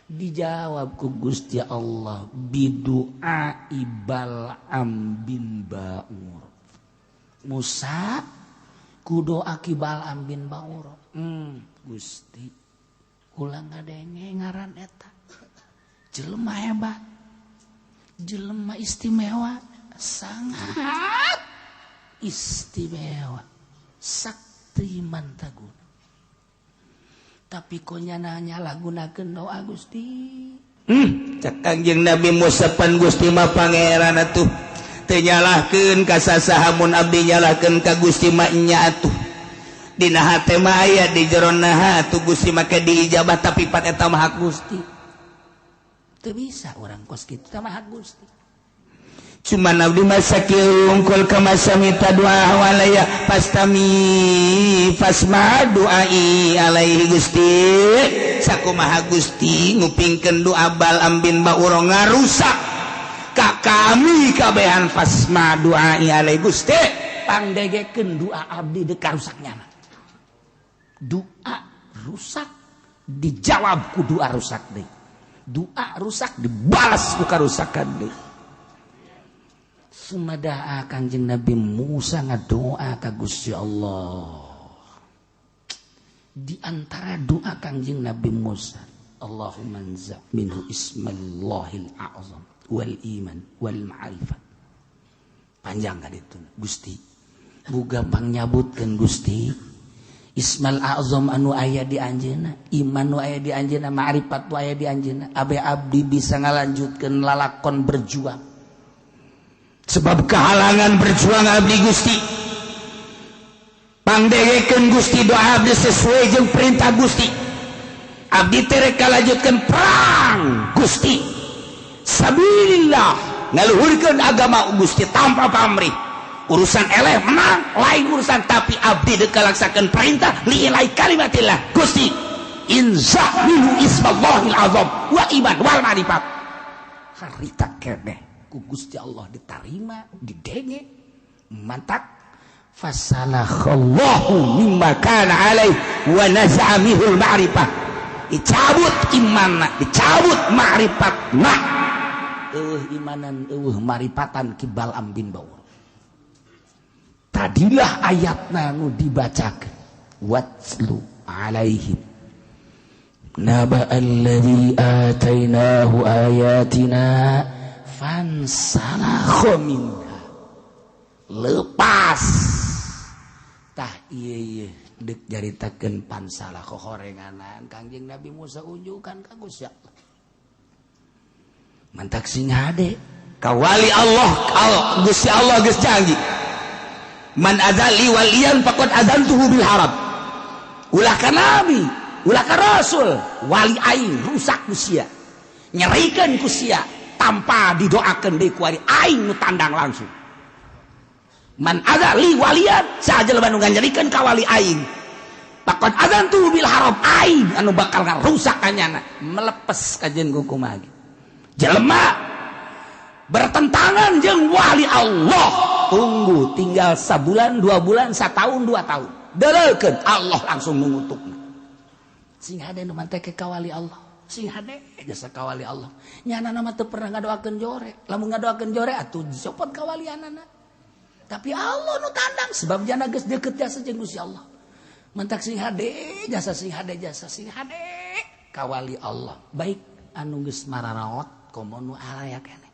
Dijawab ku Gusti Allah bidu'a Bal'am bin Ba'ur. Musa ku doa ki Bal'am bin Ba'ur. Gusti kula ngadenge ngaran eta jelema hebat, jelema istimewa, sangat istimewa, sakti mantaguna. Tapi kok nyana nyalahgunakeun doa Gusti. Cek Kangjeng Nabi Musa pan Gusti mah pangeran atuh. Teu nyalahkeun ka sasaha mun abdi nyalahkeun ka Gusti mah nya atuh. Dina hate mah aya di jero naha atuh Gusti make diijabah, tapi pan eta mah hak Gusti. Teu bisa urang kos kitu tah mah hak Gusti. Cuman abdi mah sakieu unggul ka masa minta doa walaya pastami fasma doai alaihi Gusti. Sakumaha Gusti ngupingkeun doa Bal'am bin Ba'ur ngarusak ka kami kabehan, fasma doai alaihi Gusti, pangdegekeun doa abdi deuk karusak nyana. Doa rusak dijawab ku doa rusak deui. Doa rusak dibalas ku karusakan deui. Sumada'a Kangjeng Nabi Musa ngadoa ka Gusti Allah. Di antara doa Kangjeng Nabi Musa, Allahumma anza minhu ismallahil a'zam wal iman wal ma'rifat. Panjang kan itu Gusti. Bu gampang nyabutkeun Gusti. Ismal a'zam anu aya di anjeunna, iman nu aya di anjeunna, ma'rifat nu aya di anjeunna. Abe abdi bisa ngalanjutkeun lalakon berjuang. Sebab kehalangan berjuang abdi Gusti. Pangdegekeun Gusti doa abdi sesuai jeung perintah Gusti. Abdi teh rek kalanjutkeun perang Gusti. Sabilillah ngaluhurkeun agama Gusti tanpa pamrih. Urusan eleh menang lain urusan, tapi abdi dek kalaksakeun perintah li'ilai kalimatillah Gusti. Inza minhu ismallahil azam wa iman wal ma'rifat. Harita keneh ku Gusti Allah ditarima, didenge, mantak fasalakhallahu mimma kana alaih wa naza'a minhul ma'rifah. Dicabut imanna, dicabut ma'rifatna. Eueuh imanan, eueuh maripatan ki Bal'am bin Ba'ur. Tadilah ayatna nu dibacakeun. Watlu alaihim naba alladzi atainahu ayatina fansalakha minha. Lepas tah ieu ieu deuk jaritakeun pansalakha horenganan Kangjeng Nabi Musa unjukan ka Gusti Allah. Mantak sing hade ka wali Allah, Gusti Allah geus janji. Man adzali waliyan faqad adzantuhu bil harab. Ulah ka nabi, ulah ka rasul, wali aing rusak ku sia. Nyerikeun ku sia tanpa didoakeun deui ku wali aing nu tandang langsung. Man adzali waliyan saha jelema nu nganyerikeun ka wali aing. Faqad adzantuhu bil harab, aing anu bakal ngarusak ka nyana, melepes kajeun ku kumaha. Jelema bertentangan jeung wali Allah. Tunggu tinggal sabulan, 2 bulan, 1 tahun, 2 tahun. Deleukeun Allah langsung mengutukna. Sing hade nu manteke ka wali Allah. Sing hade jasa ka wali Allah. Nyana mah teu pernah ngadoakeun jore. Lamun ngadoakeun jore atuh dicopot kawalianana. Tapi Allah nu tandang sebab jana geus deukeut jasa jeung Gusti Allah. Mantak sing hade jasa, sing hade jasa, sing hade ka wali Allah. Baik anu geus mararaot komo nu araya keneh.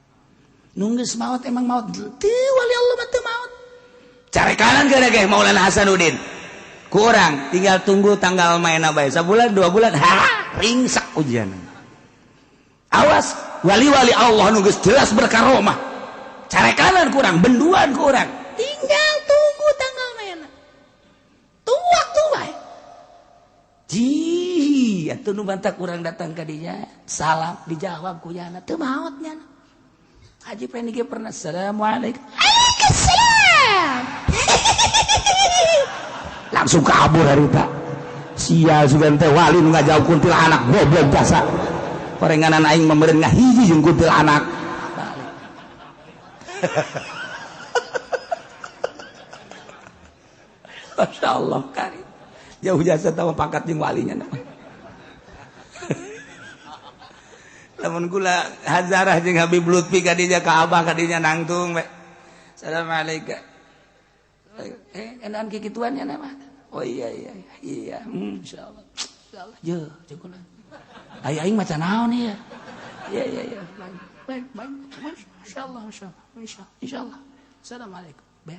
Nu geus maot emang maot teu wali Allah mah teu maot. Carekanan gara ge Maulana Hasanuddin. Kurang tinggal tunggu tanggal main bae. Sabulan 2 bulan ha ringsak ujian. Awas wali-wali Allah nu geus jelas berkaromah. Carekanan kurang, benduan kurang. Tinggal tunggu tanggal mainna. Tunggu waktu bae. Ji, atuh nu bantak urang datang ka dinya, salam dijawab ku jana, teu maot nyana. Haji Pendi ge pernah assalamualaikum. Langsung kabur harita. Sia sugan teh wali nu ngajauh kuntilanak goblok jasa. Korenganan aing meureun ngahiji jeung kuntilanak. Masya Allah kari. Jauh jasa tahu pangkat jeung walinya. Lamun kula hazarah jeung Habib Lutfi kadinya ka Abah kadinya nangtung we. Assalamualaikum. Enakan kikituan nya mah. Oh iya iya iya, insyaallah. Insyaallah. Ye, jeung kula. Ai aing maca naon ieu? Iya iya iya. Baik baik. Insyaallah insyaallah. Insyaallah. Insyaallah. Assalamualaikum. Ber.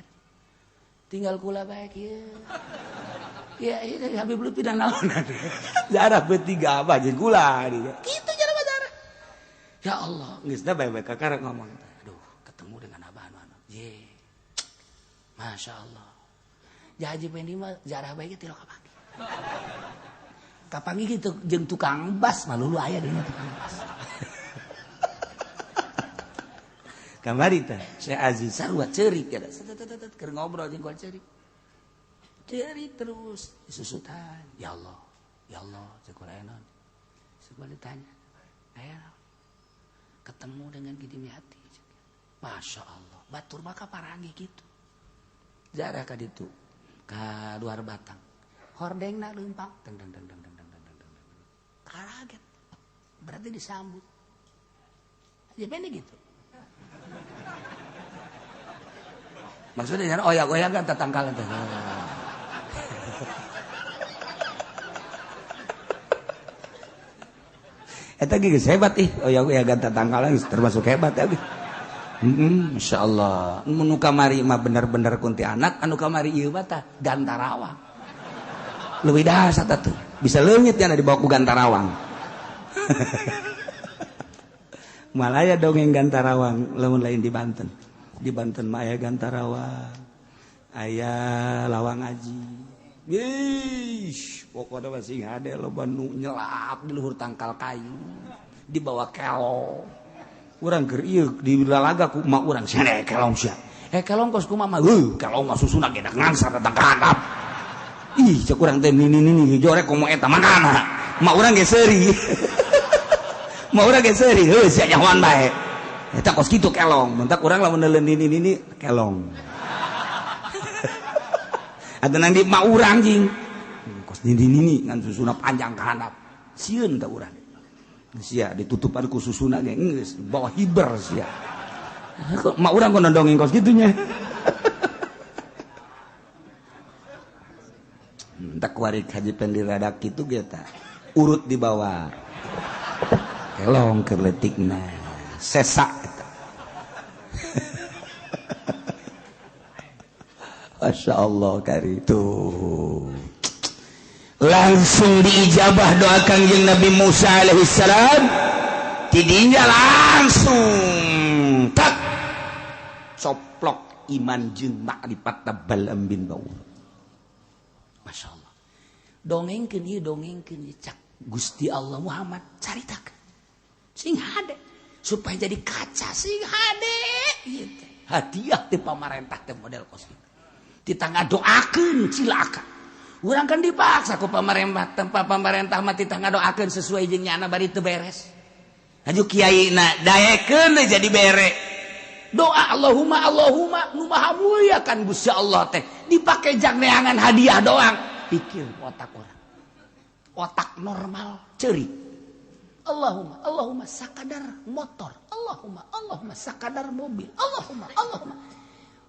Tinggal kula baik ieu. Ya, iya Habib Lutfi dan naon. Jarah bertiga abah jeung kula gitu jarah mah jarah. Ya Allah, geus da bae-bae kakara ngomong. Aduh, ketemu dengan abah anu anu. Ye. Masya Allah. Haji Pendi mah jarah bae ge tilok kapanggih. Kapanggih gitu jeung tukang bas malulu aya dina tukang bas. Kamari teh Syekh Aziz sarua ceurik ya. Keur ngobrol jeung kol ceurik. Ceurik terus disusutan. Ya Allah, ya Allah, cek kula naon. Cek ditanya. Aya ketemu dengan Gidimiati. Masya Allah, batur maka parangi gitu. Jarah ka ditu ka luar batang. Hordengna leumpang deng deng deng deng deng deng deng deng. Kaget. Berarti disambut. Ya pendek gitu. Maksudnya oyak-oyak kan tatangkalan teh. Eta geus hebat ih, oyak-oyak tatangkalan termasuk hebat ya. Masya Allah. Nu kamari mah bener-bener kuntilanak, anu kamari ieu mah tah Gantarawang. Leuwih dahsyat atuh. Bisa leungit nya dibawa ku Gantarawang. Malaya dongeng Gantarawang lamun lain di Banten. Di Banten mah aya Gantarawang, aya Lawang Aji. Ih, pokoknya masih ada loba nu nyelap di luhur tangkal kayu, dibawa kelong. Urang keur ieu di lalaga ku emak urang sia kelong sia. Kelong kos kumaha mah? Heuh, kelong mah susuna ge ngangsar datang ka handap. Ih, cek urang teh nini-nini jorek komo eta makana. Emak urang ge seuri. Emak urang ge seuri, heuh sia nyahoan bae. Eta kos kitu kelong, mentak urang lamun neuleun nini-nini kelong. Atuh nang di emak urang jing. Kos nini-nini ngan susuna panjang ka handap. Sieun ta urang. Sia ditutupan ku susuna ge geus bawa hiber sia. Mak urang kono dongeng kos kitunya. Entak warik Haji Pendi rada kitu ge ta. Urut di bawah. Kelong keur leutikna. Sesak eta. Masya Allah kari itu. Langsung diijabah doa Kangjeng Nabi Musa alaihissalam. Tidinya langsung tak coplok iman jeung makrifat Balaam bin Baur. Masya Allah. Dongengkeun ieu dongengkeun ieu cak Gusti Allah Muhammad caritakeun. Sing hade supaya jadi kaca sing hade ieu teh. Hadiah ti pamarentah teh model kos kitu. Titah ngadoakeun cilaka. Urang kan dipaksa ku pamarentah, tempat pamarentah mah titah ngadoakeun sesuai jeung nyana bari teu beres. Haju kiai na daekeun jadi bere. Doa Allahumma Allahumma nu maha mulia kan Gusti Allah teh dipake jang neangan hadiah doang. Pikir otak orang. Otak normal ceurik. Allahumma Allahumma sakadar motor. Allahumma Allahumma sakadar mobil. Allahumma Allahumma.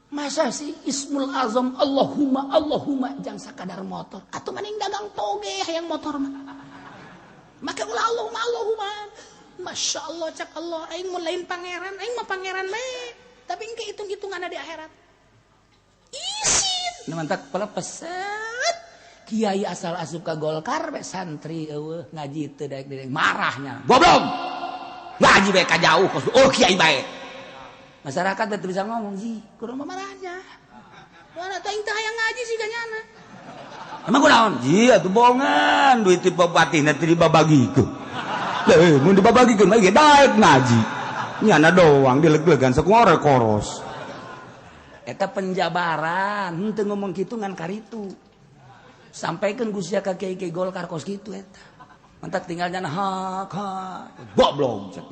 Masa sih Ismul Azam Allahumma Allahumma jang sakadar motor atau mending dagang toge hayang motor mah. Maka ulah Allahumma Allahumma. Masya Allah cak Allah aing mun lain pangeran aing mah pangeran bae. Tapi engke hitung-hitungan di akhirat. Isin. Nu mantak pelepeset. Kiai asal asup ka Golkar be santri eueuh ngaji teu daek-daek marahnya. Goblok. Ngaji bae ka jauh kos. Oh kiai bae. Masyarakat teu bisa ngomong ji, kurang marahnya. Mana teh teh hayang ngaji sih ganyana. Emang kunaon? Ji atuh bohongan duit ti bupati teh dibabagikeun. Lah mun dibabagikeun mah ge daek ngaji. Nyana doang dileg-legan sakumaha koros. Eta penjabaran henteu ngomong kitu ngan karitu. Sampaikeun ku sia ka kiai-kiai Golkar kos kitu eta. Mantak tinggal nyana hak hak. Goblok cek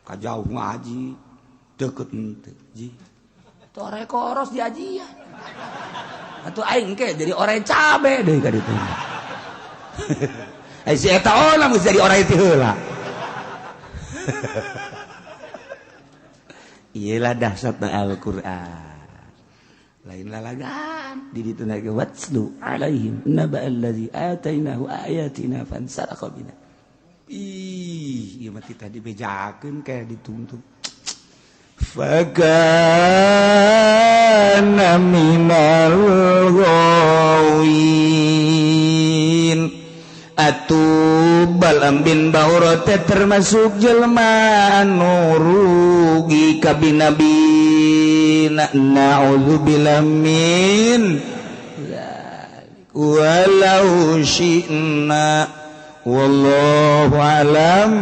ka jauh ngaji deket henteu ji. Tore koros diajian. Atuh aing ke jadi orang cabe deui ka ditu. Ai si eta olah geus jadi orang ti heula. Iyalah dahsyatna Al-Qur'an. Lain lalagan di ditu na ge watslu alaihim naba allazi atainahu ayatina fansalaqa minha. Ih, ieu mah tadi bejakeun kayak dituntut. Fakana minal ghawin. Atuh Balam bin Baura teh termasuk jelema anu rugi ka binabi. Na'udzubillah min walau syi'na wallahu alam.